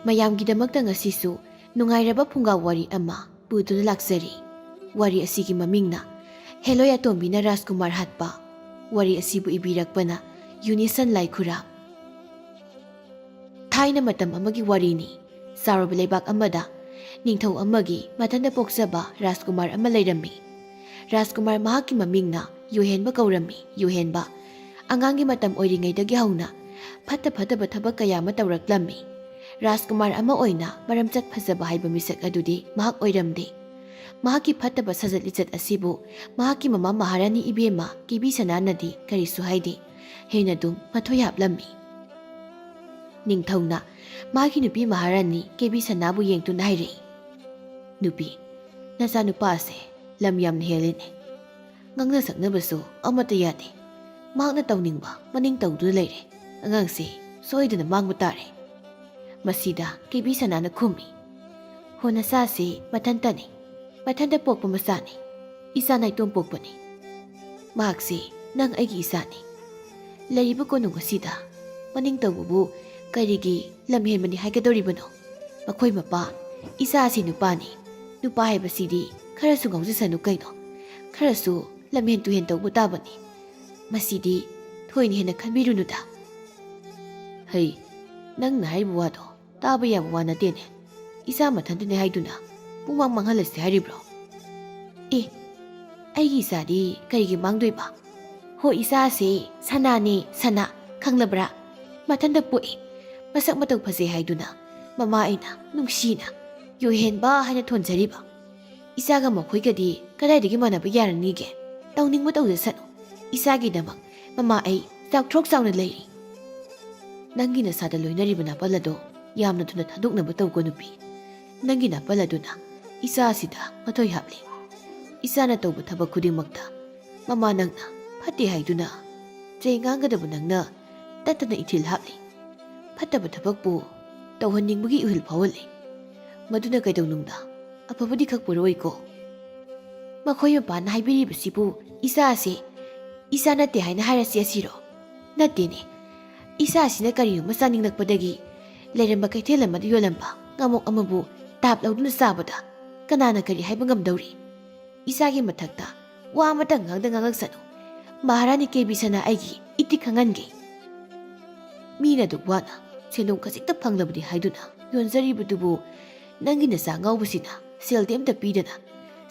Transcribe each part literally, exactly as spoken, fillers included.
ꯃꯌꯥꯝꯒꯤꯗꯃꯛꯇ ꯉꯁꯤꯁꯨ ꯅꯨꯡꯉꯥꯏꯔꯕ ꯐꯨꯡꯒꯥ ꯋꯥꯔꯤ ꯑꯃ ꯄꯨꯗꯨꯅ ꯂꯥꯛꯆꯔꯤ꯫ ꯋꯥꯔꯤ ꯑꯁꯤꯒꯤ ꯃꯃꯤꯡꯅ ꯍꯦꯂꯣꯏ ꯑꯇꯣꯝꯕꯤꯅ ꯔꯥꯖꯀꯨꯃꯥꯔ ꯍꯥꯠꯄ꯫ ꯋꯥꯔꯤ ꯑꯁꯤꯕꯨ ꯏꯕꯤꯔꯛꯄꯅ ꯌꯨꯅꯤꯁꯟ ꯂꯥꯏꯈꯨꯔꯥꯝ꯫ ꯊꯥꯏꯅ ꯃꯇꯝ ꯑꯃꯒꯤ ꯋꯥꯔꯤꯅꯤ꯫ ꯆꯥꯎꯔꯕ ꯂꯩꯕꯥꯛ ꯑꯃꯗ ꯅꯤꯡꯊꯧ ꯑꯃꯒꯤ ꯃꯊꯟꯇ ꯄꯣꯛꯆꯕ ꯔꯥꯖꯀꯨꯃꯥꯔ ꯑꯃ ꯂꯩꯔꯝꯃꯤ꯫ ꯔꯥꯖꯀꯨꯃꯥꯔ ꯃꯍꯥꯛꯀꯤ ꯃꯃꯤꯡꯅ ꯌꯨꯍꯦꯟꯕ ꯀꯧꯔꯝꯃꯤ꯫ ꯌꯨꯍꯦꯟꯕ ꯑꯉꯥꯡꯒꯤ ꯃꯇꯝ ꯑꯣꯏꯔꯤꯉꯩꯗꯒꯤ ꯍꯧꯅ ꯐꯠꯇ ꯐꯠꯇꯕ ꯊꯕꯛ ꯀꯌꯥ ꯑꯃ ꯇꯧꯔꯛꯂꯝꯃꯤ꯫ ꯔꯥꯖꯀꯨꯃꯥꯔ ꯑꯃ ꯑꯣꯏꯅ ꯃꯔꯝꯆꯠ ꯐꯖꯕ ꯍꯥꯏꯕ ꯃꯤꯁꯛ ꯑꯗꯨꯗꯤ ꯃꯍꯥꯛ ꯑꯣꯏꯔꯝꯗꯦ꯫ ꯃꯍꯥꯛꯀꯤ ꯐꯠꯇꯕ ꯁꯥꯖꯠ ꯂꯤꯆꯠ ꯑꯁꯤꯕꯨ ꯃꯍꯥꯛꯀꯤ ꯃꯃꯥ ꯃꯍꯥꯔꯥꯅꯤ ꯏꯕꯦꯝꯃ ꯀꯦꯕꯤ ꯁꯅꯥꯅꯗꯤ ꯀꯔꯤꯁꯨ ꯍꯥꯏꯗꯦ꯫ ꯍꯦꯟꯅ ꯑꯗꯨꯝ ꯃꯊꯣꯏ ꯍꯥꯞꯂꯝꯃꯤ꯫ ꯅꯤꯡꯊꯧꯅ ꯃꯥꯒꯤ ꯅꯨꯄꯤ ꯃꯍꯥꯔꯥꯅꯤ ꯀꯦꯕꯤ ꯁꯅꯥꯕꯨ ꯌꯦꯡꯗꯨꯅ ꯍꯥꯏꯔꯛꯏ, "ꯅꯨꯄꯤ, ꯅꯆꯥꯅꯨꯄꯥ ꯑꯁꯦ ꯂꯝ ꯌꯥꯝꯅ ꯍꯦꯜꯂꯤꯅꯦ꯫ ꯉꯥꯡꯅ ꯁꯛꯅꯕꯁꯨ ꯑꯃꯠꯇ ꯌꯥꯗꯦ꯫ ꯃꯍꯥꯛꯅ ꯇꯧꯅꯤꯡꯕ ꯃꯅꯤꯡ ꯇꯧꯗꯨꯅ ꯂꯩꯔꯦ꯫ ꯑꯉꯥꯡꯁꯤ ꯁꯣꯏꯗꯅ ꯃꯥꯡꯕ ꯇꯥꯔꯦ꯫" ꯃꯁꯤꯗ ꯀꯦꯕꯤ ꯁꯅꯥꯅ ꯈꯨꯝꯃꯤ, "ꯍꯣ, ꯅꯆꯥꯁꯤ ꯃꯊꯟꯇꯅꯤ꯫ ꯃꯊꯟꯇ ꯄꯣꯛꯄ ꯃꯆꯥꯅꯤ꯫ ꯏꯆꯥ ꯅꯥꯏꯇꯣꯝ ꯄꯣꯛꯄꯅꯤ꯫ ꯃꯍꯥꯛꯁꯤ ꯅꯪ ꯑꯩꯒꯤ ꯏꯆꯥꯅꯤ꯫ ꯂꯩꯔꯤꯕ ꯀꯣꯅꯨꯡ ꯑꯁꯤꯗ ꯃꯅꯤꯡ ꯇꯧꯕꯕꯨ ꯀꯔꯤꯒꯤ ꯂꯝꯍꯦꯟꯕꯅꯤ ꯍꯥꯏꯒꯗꯧꯔꯤꯕꯅꯣ? ꯃꯈꯣꯏ ꯃꯄꯥ, ꯏꯆꯥ ꯑꯁꯤ ꯅꯨꯄꯥꯅꯤ꯫ ꯅꯨꯄꯥ ꯍꯥꯏꯕꯁꯤꯗꯤ ꯈꯔꯁꯨ ꯉꯥꯎꯖꯁꯅꯨ ꯀꯩꯅꯣ? ꯈꯔꯁꯨ ꯂꯝꯍꯦꯟ ꯇꯨꯍꯦꯟ ꯇꯧꯕ ꯇꯥꯕꯅꯤ꯫ ꯃꯁꯤꯗꯤ ꯊꯣꯏꯅ ꯍꯦꯟꯅ ꯈꯟꯕꯤꯔꯨꯅꯨꯗ꯫" "ꯍꯩ, ꯅꯪꯅ ꯍꯥꯏꯔꯤꯕ ꯋꯥꯗꯣ ꯇꯥꯕ ꯌꯥꯕ ꯋꯥ ꯅꯠꯇꯦꯅꯦ꯫ ꯏꯆꯥ ꯃꯊꯟꯇꯅꯦ ꯍꯥꯏꯗꯨꯅ ꯄꯨꯡꯃꯥꯡ ꯃꯥꯡꯍꯜꯂꯁꯤ ꯍꯥꯏꯔꯤꯕ꯭ꯔꯣ?" "ꯑꯦ, ꯑꯩꯒꯤ ꯏꯆꯥꯗꯤ ꯀꯔꯤꯒꯤ ꯃꯥꯡꯗꯣꯏꯕ? ꯍꯣ, ꯏꯆꯥꯁꯦ ꯁꯅꯥꯅꯦ, ꯁꯅꯥ, ꯈꯪꯂꯕ꯭ꯔꯥ? ꯃꯊꯟꯇ ꯄꯣꯛꯏ꯫ ꯃꯁꯛ ꯃꯇꯧ ꯐꯖꯩ ꯍꯥꯏꯗꯨꯅ ꯃꯃꯥ ꯑꯩꯅ ꯅꯨꯡꯁꯤꯅ ꯌꯣꯏꯍꯦꯟꯕ ꯍꯥꯏꯅ ꯊꯣꯟꯖꯔꯤꯕ꯫ ꯏꯆꯥꯒ ꯃꯈꯣꯏꯒꯗꯤ ꯀꯗꯥꯏꯗꯒꯤ ꯃꯥꯟꯅꯕ ꯌꯥꯔꯅꯤꯒꯦ? ꯇꯧꯅꯤꯡꯕ ꯇꯧꯖꯁꯅꯨ꯫ ꯏꯆꯥꯒꯤꯗꯃꯛ ꯃꯃꯥ ꯑꯩ ꯆꯥꯎꯊ꯭ꯔꯣꯛ ꯆꯥꯎꯅ ꯂꯩꯔꯤ꯫" "ꯅꯪꯒꯤ ꯅꯁꯥꯗ ꯂꯣꯏꯅꯔꯤꯕ ꯅꯥꯄꯜ ꯑꯗꯣ ꯌꯥꯝꯅ ꯊꯨꯅ ꯊꯥꯗꯣꯛꯅꯕ ꯇꯧꯀꯣ ꯅꯨꯄꯤ꯫ ꯅꯪꯒꯤ ꯅꯥꯄꯜ ꯑꯗꯨꯅ ꯏꯆꯥ ꯑꯁꯤꯗ ꯃꯊꯣꯏ ꯍꯥꯞꯂꯤ꯫ ꯏꯆꯥꯅ ꯇꯧꯕ ꯊꯕꯛ ꯈꯨꯗꯤꯡꯃꯛꯇ ꯃꯃꯥ ꯅꯪꯅ ꯐꯠꯇꯦ ꯍꯥꯏꯗꯨꯅ ꯆꯩ ꯉꯥꯡꯒꯗꯕ ꯅꯪꯅ ꯇꯠꯇꯅ ꯏꯊꯤꯜ ꯍꯥꯞꯂꯤ꯫ ꯐꯠꯇꯕ ꯊꯕꯛꯄꯨ ꯇꯧꯍꯟꯅꯤꯡꯕꯒꯤ ꯏꯍꯨꯜ ꯐꯥꯎꯍꯜꯂꯤ꯫ ꯃꯗꯨꯅ ꯀꯩꯗꯧꯅꯨꯡꯗ ꯑꯐꯕꯗꯤ ꯈꯛ ꯄꯨꯔꯛꯑꯣꯏꯀꯣ꯫" "ꯃꯈꯣꯏ ꯃꯄꯥꯅ ꯍꯥꯏꯕꯤꯔꯤꯕꯁꯤꯕꯨ ꯏꯆꯥ ꯑꯁꯤ ꯏꯆꯥ ꯅꯠꯇꯦ ꯍꯥꯏꯅ ꯍꯥꯏꯔꯁꯤ ꯑꯁꯤꯔꯣ? ꯅꯠꯇꯦꯅꯦ꯫ ꯏꯆꯥ ꯑꯁꯤꯅ ꯀꯔꯤꯒꯨꯝꯕ ꯆꯥꯅꯤꯡꯂꯛꯄꯗꯒꯤ ꯂꯩꯔꯝꯕ ꯀꯩꯊꯦꯜ ꯑꯃꯗ ꯌꯣꯜꯂꯝꯕ ꯉꯥꯃꯣꯛ ꯑꯃꯕꯨ ꯇꯥꯞ ꯂꯧꯗꯨꯅ ꯆꯥꯕꯗ ꯀꯅꯥꯅ ꯀꯔꯤ ꯍꯥꯏꯕ ꯉꯝꯗꯧꯔꯤ? ꯏꯆꯥꯒꯤ ꯃꯊꯛꯇ ꯋꯥ ꯑꯃꯇ ꯉꯥꯡꯗ ꯉꯥꯡꯂꯛꯁꯅꯨ꯫ ꯃꯍꯥꯔꯥꯅꯤ ꯀꯦꯕꯤ ꯁꯅꯥ ꯑꯩꯒꯤ ꯏꯇꯤꯛ ꯈꯪꯍꯟꯒꯦ꯫ ꯃꯤꯅ ꯑꯗꯨꯛ ꯋꯥꯅ ꯁꯦꯟꯗꯣꯡ ꯈꯖꯤꯛꯇ ꯐꯪꯂꯕꯗꯤ ꯍꯥꯏꯗꯨꯅ ꯌꯣꯟꯖꯔꯤꯕꯗꯨꯕꯨ, ꯅꯪꯒꯤ ꯅꯆꯥ ꯉꯥꯎꯕꯁꯤꯅ ꯁꯦꯜꯗꯤ ꯑꯝꯇ ꯄꯤꯗꯅ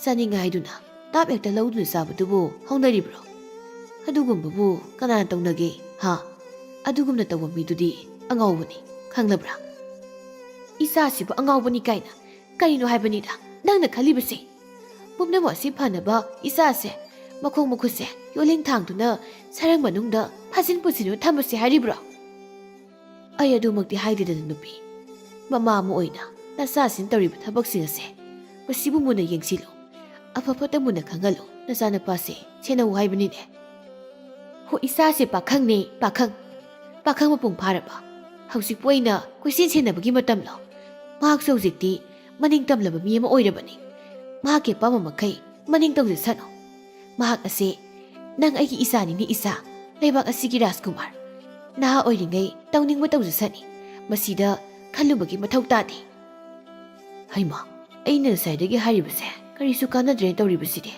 ꯆꯥꯅꯤꯡꯉꯦ ꯍꯥꯏꯗꯨꯅ ꯇꯥꯞ ꯍꯦꯛꯇ ꯂꯧꯗꯨꯅ ꯆꯥꯕꯗꯨꯕꯨ ꯍꯧꯅꯔꯤꯕ꯭ꯔꯣ? ꯑꯗꯨꯒꯨꯝꯕꯕꯨ ꯀꯅꯥꯅ ꯇꯧꯅꯒꯦ, ꯍꯥ? ꯑꯗꯨꯒꯨꯝꯅ ꯇꯧꯕ ꯃꯤꯗꯨꯗꯤ ꯑꯉꯥꯎꯕꯅꯤ, ꯈꯪꯂꯕ꯭ꯔꯥ? ꯏꯆꯥꯁꯤꯕꯨ ꯑꯉꯥꯎꯕꯅꯤ ꯀꯥꯏꯅ ꯀꯔꯤꯅꯣ ꯍꯥꯏꯕꯅꯤꯗ ꯅꯪꯅ ꯈꯜꯂꯤꯕꯁꯦ? ꯄꯨꯝꯅꯃꯛ ꯑꯁꯤ ꯐꯅꯕ ꯏꯆꯥꯁꯦ ꯃꯈꯣꯡ ꯃꯈꯨꯠꯁꯦ ꯌꯣꯜꯂꯤꯡ ꯊꯥꯡꯗꯨꯅ ꯁꯔꯪ ꯃꯅꯨꯡꯗ ꯐꯥꯖꯤꯟ ꯄꯨꯟꯁꯤꯟꯗꯨꯅ ꯊꯝꯕꯁꯦ ꯍꯥꯏꯔꯤꯕ꯭ꯔꯣ? ꯑꯩ ꯑꯗꯨꯃꯛꯇꯤ ꯍꯥꯏꯗꯦꯗꯅ ꯅꯨꯄꯤ꯫ ꯃꯃꯥ ꯑꯃ ꯑꯣꯏꯅ ꯅꯆꯥꯁꯤꯅ ꯇꯧꯔꯤꯕ ꯊꯕꯛꯁꯤꯡ ꯑꯁꯦ ꯃꯁꯤꯕꯨ ꯃꯨꯟꯅ ꯌꯦꯡꯁꯤꯜꯂꯨ꯫ ꯑꯐ ꯐꯠꯇ ꯃꯨꯟꯅ ꯈꯪꯍꯜꯂꯨ꯫ ꯅꯆꯥꯅꯨꯄꯥꯁꯦ ꯁꯦꯟꯅꯧ ꯍꯥꯏꯕꯅꯤꯅꯦ꯫ ꯍꯣ, ꯏꯆꯥꯁꯦ ꯄꯥꯈꯪꯅꯦ, ꯄꯥꯈꯪ꯫ ꯄꯥꯈꯪ ꯃꯄꯨꯡ ꯐꯥꯔꯕ꯫ ꯍꯧꯖꯤꯛꯄꯨ ꯑꯩꯅ ꯀꯣꯏꯁꯦꯟ ꯁꯦꯟꯅꯕꯒꯤ ꯃꯇꯝꯂꯣ? ꯃꯍꯥꯛꯁꯨ ꯍꯧꯖꯤꯛꯇꯤ ꯃꯅꯤꯡ ꯇꯝꯂꯕ ꯃꯤ ꯑꯃ ꯑꯣꯏꯔꯕꯅꯤ꯫ ꯃꯍꯥꯛꯀꯤ ꯑꯄꯥꯝꯕ ꯃꯈꯩ ꯃꯅꯤꯡ ꯇꯧꯖꯁꯅꯨ꯫ ꯃꯍꯥꯛ ꯑꯁꯦ ꯅꯪ ꯑꯩꯒꯤ ꯏꯆꯥꯅꯤꯅꯦ, ꯏꯆꯥ꯫ ꯂꯩꯕꯥꯛ ꯑꯁꯤꯒꯤ ꯔꯥꯖꯀꯨꯃꯥꯔ꯫ ꯅꯍꯥ ꯑꯣꯏꯔꯤꯉꯩ ꯇꯧꯅꯤꯡꯕ ꯇꯧꯖꯁꯅꯤ꯫ ꯃꯁꯤꯗ ꯈꯜꯂꯨꯕꯒꯤ ꯃꯊꯧ ꯇꯥꯗꯦ꯫ ꯍꯩꯃꯥ, ꯑꯩꯅ ꯉꯁꯥꯏꯗꯒꯤ ꯍꯥꯏꯔꯤꯕꯁꯦ ꯀꯔꯤꯁꯨ ꯀꯥꯟꯅꯗ꯭ꯔꯦ ꯇꯧꯔꯤꯕꯁꯤꯗꯤ꯫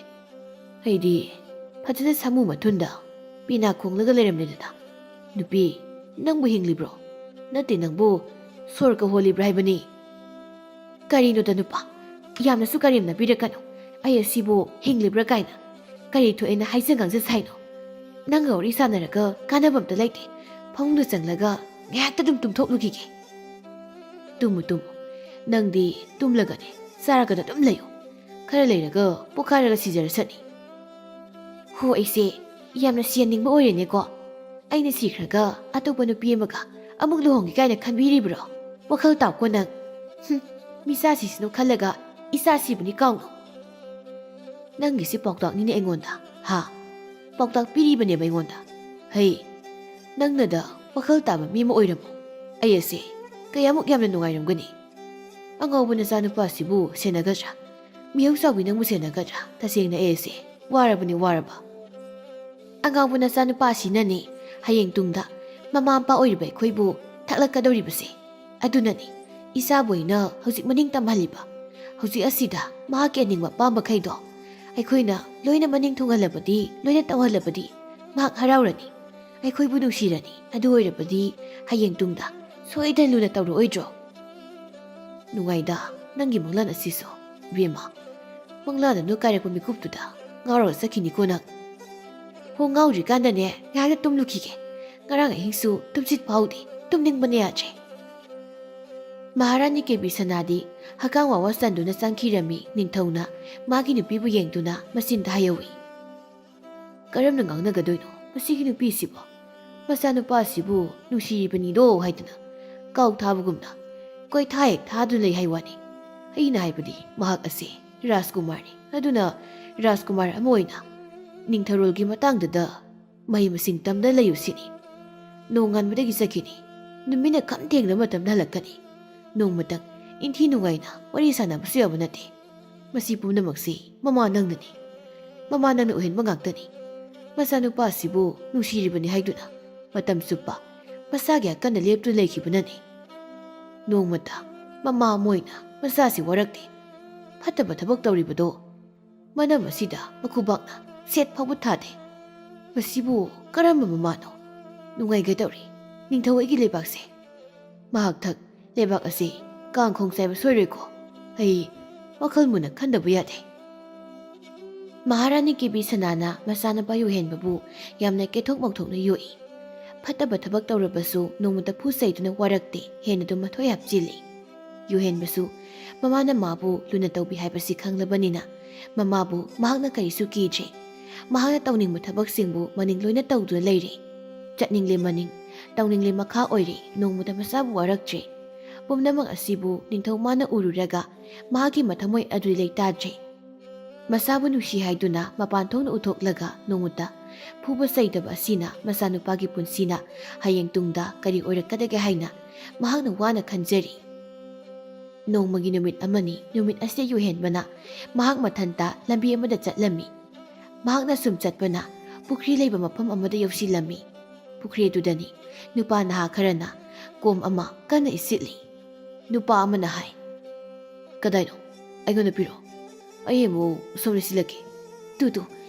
ꯑꯩꯗꯤ ꯐꯖꯅ ꯁꯥꯃꯨ ꯃꯊꯨꯟꯗ ꯄꯦꯅꯥ ꯈꯣꯡꯂꯒ ꯂꯩꯔꯝꯂꯦꯗꯅ꯫ ꯅꯨꯄꯤ, ꯅꯪꯕꯨ ꯍꯤꯡꯂꯤꯕ꯭ꯔꯣ? ꯅꯠꯇꯦ, ꯅꯪꯕꯨ ꯁꯣꯔꯒ ꯍꯣꯜꯂꯤꯕ꯭ꯔꯥ ꯍꯥꯏꯕꯅꯤ꯫ ꯀꯔꯤꯅꯣꯗ ꯅꯨꯄꯥ, ꯌꯥꯝꯅꯁꯨ ꯀꯔꯦꯝꯅꯕꯤꯔꯛꯀꯅꯨ꯫ ꯑꯩ ꯑꯁꯤꯕꯨ ꯍꯤꯡꯂꯤꯕ꯭ꯔꯥ ꯀꯥꯏꯅ ꯀꯔꯤ ꯊꯣꯛꯑꯦꯅ ꯍꯥꯏꯖ ꯉꯥꯡꯖ ꯁꯥꯏꯅꯣ? ꯅꯪꯒ ꯋꯥꯔꯤ ꯁꯥꯟꯅꯔꯒ ꯀꯥꯟꯅꯕ ꯑꯝꯇ ꯂꯩꯇꯦ꯫ ꯐꯃꯨꯡꯗ ꯆꯪꯂꯒ ꯉꯥꯏꯍꯥꯛꯇ ꯑꯗꯨꯝ ꯇꯨꯝꯊꯣꯛꯂꯨꯈꯤꯒꯦ꯫ Tamu, Tamu. ꯅꯪꯗꯤ ꯇꯨꯝꯂꯒꯅꯦ ꯆꯥꯔꯒꯗ ꯑꯗꯨꯝ ꯂꯩꯌꯨ꯫ ꯈꯔ ꯂꯩꯔꯒ ꯄꯣꯛꯈꯥꯏꯔꯒ ꯁꯤꯖꯔꯁꯅꯤ꯫ ꯍꯣ, ꯑꯩꯁꯦ ꯌꯥꯝꯅ ꯁꯤꯍꯟꯅꯤꯡꯕ ꯑꯣꯏꯔꯦꯅꯦꯀꯣ꯫ ꯑꯩꯅ ꯁꯤꯈ꯭ꯔꯒ ꯑꯇꯣꯞꯄ ꯅꯨꯄꯤ ꯑꯃꯒ ꯑꯃꯨꯛ ꯂꯨꯍꯣꯡꯒꯦ ꯀꯥꯏꯅ ꯈꯟꯕꯤꯔꯤꯕ꯭ꯔꯣ? ꯋꯥꯈꯜ ꯇꯥꯎꯀꯣ ꯅꯪ꯫ ꯍꯨꯝ, ꯃꯤꯆꯥꯁꯤꯁꯤꯅꯣ ꯈꯜꯂꯒ ꯏꯆꯥ ꯁꯤꯕꯅꯤ ꯀꯥꯎꯅꯣ꯫ ꯅꯪꯒꯤꯁꯤ ꯄꯥꯎꯇꯥꯛꯅꯤꯅꯦ ꯑꯩꯉꯣꯟꯗ, ꯍꯥ? ꯄꯥꯎꯇꯥꯛ ꯄꯤꯔꯤꯕꯅꯦꯕ ꯑꯩꯉꯣꯟꯗ꯫ ꯍꯩ, ꯅꯪꯅꯗ ꯋꯥꯈꯜ ꯇꯥꯕ ꯃꯤ ꯑꯃ ꯑꯣꯏꯔꯝꯃꯣ꯫ ꯑꯩ ꯑꯁꯦ ꯀꯌꯥꯃꯨꯛ ꯌꯥꯝꯅ ꯅꯨꯡꯉꯥꯏꯔꯝꯒꯅꯤ꯫ ꯑꯉꯥꯎꯕ ꯅꯆꯥꯅꯨꯄꯥꯁꯤꯕꯨ ꯁꯦꯟꯅꯒꯗ꯭ꯔꯥ? ꯃꯤꯍꯧ ꯆꯥꯎꯕꯤ ꯅꯪꯕꯨ ꯁꯦꯟꯅꯒꯗ꯭ꯔꯥ? ꯇꯁꯦꯡꯅ ꯑꯩ ꯑꯁꯦ ꯋꯥꯔꯕꯅꯤ, ꯋꯥꯔꯕ꯫ ꯑꯉꯥꯎꯕ ꯅꯆꯥꯅꯨꯄꯥꯁꯤꯅꯅꯦ ꯍꯌꯦꯡ ꯇꯨꯡꯗ ꯃꯃꯥ ꯃꯄꯥ ꯑꯣꯏꯔꯤꯕ ꯑꯩꯈꯣꯏꯕꯨ ꯊꯥꯛꯂꯛꯀꯗꯧꯔꯤꯕꯁꯦ꯫ ꯑꯗꯨꯅꯅꯤ ꯏꯆꯥꯕꯨ ꯑꯩꯅ ꯍꯧꯖꯤꯛ ꯃꯅꯤꯡ ꯇꯝꯍꯜꯂꯤꯕ꯫ ꯍꯧꯖꯤꯛ ꯑꯁꯤꯗ ꯃꯍꯥꯛꯀꯤ ꯑꯅꯤꯡꯕ ꯑꯄꯥꯝꯕꯈꯩꯗꯣ ꯑꯩꯈꯣꯏꯅ ꯂꯣꯏꯅ ꯃꯅꯤꯡ ꯊꯨꯡꯍꯜꯂꯕꯗꯤ, ꯂꯣꯏꯅ ꯇꯧꯍꯜꯂꯕꯗꯤ ꯃꯍꯥꯛ ꯍꯔꯥꯎꯔꯅꯤ, ꯑꯩꯈꯣꯏꯕꯨ ꯅꯨꯡꯁꯤꯔꯅꯤ꯫ ꯑꯗꯨ ꯑꯣꯏꯔꯕꯗꯤ ꯍꯌꯦꯡ ꯇꯨꯡꯗ ꯁꯣꯏꯗꯅ ꯂꯨꯅ ꯇꯧꯔꯛꯑꯣꯏꯗ꯭ꯔꯣ? ꯅꯨꯡꯉꯥꯏꯗ ꯅꯪꯒꯤ ꯃꯪꯂꯥꯟ ꯑꯁꯤꯁꯨ, ꯏꯕꯦꯝꯃ꯫ ꯃꯪꯂꯥꯟꯗꯅ ꯀꯥꯏꯔꯛꯄ ꯃꯤꯀꯨꯞꯇꯨꯗ ꯉꯥꯎꯔꯒ ꯆꯠꯈꯤꯅꯤꯀꯣ ꯅꯪ꯫ ꯍꯣ, ꯉꯥꯎꯗ꯭ꯔꯤꯀꯥꯟꯗꯅꯦ ꯉꯥꯏꯍꯥꯛꯇ ꯇꯨꯝꯂꯨꯈꯤꯒꯦ꯫ ꯉꯔꯥꯡ ꯑꯍꯤꯡꯁꯨ ꯇꯨꯝꯁꯤꯠ ꯐꯥꯍꯧꯗꯦ, ꯇꯨꯝꯅꯤꯡꯕꯅ ꯌꯥꯗ꯭ꯔꯦ꯫ ꯃꯍꯥꯔꯥꯅꯤ ꯀꯦꯕꯤ ꯁꯅꯥꯗꯤ ꯍꯛꯀꯥꯡ ꯋꯥꯋꯥ ꯆꯟꯗꯨꯅ ꯆꯪꯈꯤꯔꯝꯃꯤ꯫ ꯅꯤꯡꯊꯧꯅ ꯃꯥꯒꯤ ꯅꯨꯄꯤꯕꯨ ꯌꯦꯡꯗꯨꯅ ꯃꯆꯤꯟꯗ ꯍꯥꯏꯍꯧꯏ, "ꯀꯔꯝꯅ ꯉꯥꯡꯅꯒꯗꯣꯏꯅꯣ ꯃꯁꯤꯒꯤ ꯅꯨꯄꯤꯁꯤꯕꯣ? ꯃꯆꯥꯅꯨꯄꯥꯁꯤꯕꯨ ꯅꯨꯡꯁꯤꯔꯤꯕꯅꯤꯗꯣ ꯍꯥꯏꯗꯨꯅ ꯀꯥꯎ ꯊꯥꯕꯒꯨꯝꯅ ꯀꯣꯏꯊꯥ ꯍꯦꯛ ꯊꯥꯗꯨꯅ ꯂꯩ ꯍꯥꯏ ꯋꯥꯅꯤ꯫ ꯑꯩꯅ ꯍꯥꯏꯕꯗꯤ ꯃꯍꯥꯛ ꯑꯁꯤ ꯔꯥꯖꯀꯨꯃꯥꯔꯅꯤ꯫ ꯑꯗꯨꯅ ꯔꯥꯖꯀꯨꯃꯥꯔ ꯑꯃ ꯑꯣꯏꯅ ꯅꯤꯡꯊꯧꯔꯣꯜꯒꯤ ꯃꯇꯥꯡꯗꯗ ꯃꯍꯩ ꯃꯁꯤꯡ ꯇꯝꯗ ꯂꯩꯌꯨ ꯁꯤꯅꯤ꯫ ꯅꯣꯡꯉꯥꯟꯕꯗꯒꯤ ꯆꯠꯈꯤꯅꯤ, ꯅꯨꯃꯤꯠꯅ ꯈꯝ ꯊꯦꯡꯅ ꯃꯇꯝꯗ ꯍꯜꯂꯛꯀꯅꯤ꯫ ꯅꯣꯡꯃꯇꯪ ꯏꯟꯊꯤ ꯅꯨꯡꯉꯥꯏꯅ ꯋꯥꯔꯤ ꯁꯥꯟꯅꯕꯁꯨ ꯌꯥꯕ ꯅꯠꯇꯦ꯫ ꯃꯁꯤ ꯄꯨꯝꯅꯃꯛꯁꯤ ꯃꯃꯥ ꯅꯪꯅꯅꯤ꯫ ꯃꯃꯥ ꯅꯪꯅ ꯑꯣꯏꯍꯟꯕ ꯉꯥꯛꯇꯅꯤ꯫ ꯃꯆꯥꯅꯨꯄꯥ ꯑꯁꯤꯕꯨ ꯅꯨꯡꯁꯤꯔꯤꯕꯅꯤ ꯍꯥꯏꯗꯨꯅ ꯃꯇꯝ ꯆꯨꯞꯄ ꯃꯆꯥꯒꯤ ꯑꯀꯟꯗ ꯂꯦꯞꯇꯨꯅ ꯂꯩꯈꯤꯕꯅꯅꯤ꯫ ꯅꯣꯡꯃꯇ ꯃꯃꯥ ꯑꯃ ꯑꯣꯏꯅ ꯃꯆꯥꯁꯤ ꯋꯥꯔꯛꯇꯦ꯫ ꯐꯠꯇꯕ ꯊꯕꯛ ꯇꯧꯔꯤꯕꯗꯣ ꯃꯅꯝ ꯑꯁꯤꯗ ꯃꯈꯨꯕꯥꯛꯅ ꯁꯦꯠ ꯐꯥꯎꯕ ꯊꯥꯗꯦ꯫ ꯃꯁꯤꯕꯨ ꯀꯔꯝꯕ ꯃꯃꯥꯅꯣ? ꯅꯨꯡꯉꯥꯏꯒꯗꯧꯔꯤ ꯅꯤꯡꯊꯧ ꯑꯩꯒꯤ ꯂꯩꯕꯥꯛꯁꯦ꯫ ꯃꯍꯥꯛ ꯊꯛ ꯂꯩꯕꯥꯛ ꯑꯁꯤ ꯀꯥꯡꯈꯣꯡ ꯆꯥꯏꯕ ꯁꯣꯏꯔꯣꯏꯀꯣ꯫ ꯑꯩ ꯋꯥꯈꯜ ꯃꯨꯟꯅ ꯈꯟꯗꯕ ꯌꯥꯗꯦ꯫ ꯃꯍꯥꯔꯥꯅꯤ ꯀꯦꯕꯤ ꯁꯅꯥꯅ ꯃꯆꯥꯅꯨꯄꯥ ꯌꯨꯍꯦꯟꯕꯕꯨ ꯌꯥꯝꯅ ꯀꯦꯊꯣꯛ ꯃꯧꯊꯣꯛꯅ ꯌꯣꯛꯏ꯫ ꯐꯠꯇꯕ ꯊꯕꯛ ꯇꯧꯔꯕꯁꯨ ꯅꯣꯡꯃꯇ ꯐꯨ ꯆꯩꯗꯨꯅ ꯋꯥꯔꯛꯇꯦ, ꯍꯦꯟꯅ ꯑꯗꯨꯝ ꯃꯊꯣꯏ ꯍꯥꯞꯆꯤꯜꯂꯤ꯫ ꯌꯨꯍꯦꯟꯕꯁꯨ ꯃꯃꯥꯅ ꯃꯥꯕꯨ ꯂꯨꯅ ꯇꯧꯕꯤ ꯍꯥꯏꯕꯁꯤ ꯈꯪꯂꯕꯅꯤꯅ ꯃꯃꯥꯕꯨ ꯃꯍꯥꯛꯅ ꯀꯔꯤꯁꯨ ꯀꯤꯗ꯭ꯔꯦ꯫ ꯃꯍꯥꯛꯅ ꯇꯧꯅꯤꯡꯕ ꯊꯕꯛꯁꯤꯡꯕꯨ ꯃꯅꯤꯡ ꯂꯣꯏꯅ ꯇꯧꯗꯨꯅ ꯂꯩꯔꯦ꯫ ꯆꯠꯅꯤꯡꯂꯦ ꯃꯅꯤꯡ, ꯇꯧꯅꯤꯡꯂꯦ ꯃꯈꯥ ꯑꯣꯏꯔꯦ, ꯅꯣꯡꯃꯇ ꯃꯆꯥꯕꯨ ꯋꯥꯔꯛꯇ꯭ꯔꯦ꯫ ꯄꯨꯝꯅꯃꯛ ꯑꯁꯤꯕꯨ ꯅꯤꯡꯊꯧ ꯃꯥꯅ ꯎꯔꯨꯔꯒ ꯃꯍꯥꯛꯀꯤ ꯃꯊꯃꯣꯏ ꯑꯗꯨꯗꯤ ꯂꯩꯇꯥꯗ꯭ꯔꯦ꯫ ꯃꯆꯥꯕꯨ ꯅꯨꯡꯁꯤ ꯍꯥꯏꯗꯨꯅ ꯃꯄꯥꯟ ꯊꯣꯛꯅ ꯎꯠꯊꯣꯛꯂꯒ ꯅꯣꯡꯃꯇ ꯐꯨꯕ ꯆꯩꯗꯕ ꯑꯁꯤꯅ ꯃꯆꯥꯅꯨꯄꯥꯒꯤ ꯄꯨꯟꯁꯤꯅ ꯍꯌꯦꯡ ꯇꯨꯡꯗ ꯀꯔꯤ ꯑꯣꯏꯔꯛꯀꯗꯒꯦ ꯍꯥꯏꯅ ꯃꯍꯥꯛꯅ ꯋꯥꯅ ꯈꯟꯖꯔꯤ꯫ ꯅꯣꯡꯃꯒꯤ ꯅꯨꯃꯤꯠ ꯑꯃꯅꯤ, ꯅꯨꯃꯤꯠ ꯑꯁꯤ ꯌꯨꯍꯦꯟꯕꯅ ꯃꯍꯥꯛ ꯃꯊꯟꯇ ꯂꯝꯕꯤ ꯑꯃꯗ ꯆꯠꯂꯝꯃꯤ꯫ ꯃꯍꯥꯛꯅ ꯁꯨꯝ ꯆꯠꯄꯅ ꯄꯨꯈ꯭ꯔꯤ ꯂꯩꯕ ꯃꯐꯝ ꯑꯃꯗ ꯌꯧꯁꯤꯜꯂꯝꯃꯤ꯫ ꯄꯨꯈ꯭ꯔꯤ ꯑꯗꯨꯗꯅꯤ ꯅꯨꯄꯥ ꯅꯍꯥ ꯈꯔꯅ ꯀꯣꯝ ꯑꯃ ꯀꯟꯅ ꯏꯁꯤꯠꯂꯤ꯫ ꯅꯨꯄꯥ ꯑꯃꯅ ꯍꯥꯏ, "ꯀꯗꯥꯏꯅꯣ? ꯑꯩꯉꯣꯟꯗ ꯄꯤꯔꯛꯑꯣ꯫ ꯑꯩ ꯑꯃꯨꯛ ꯁꯣꯝꯗ ꯏꯁꯤꯠꯂꯛꯀꯦ꯫ ꯇꯨ, ꯇꯨ,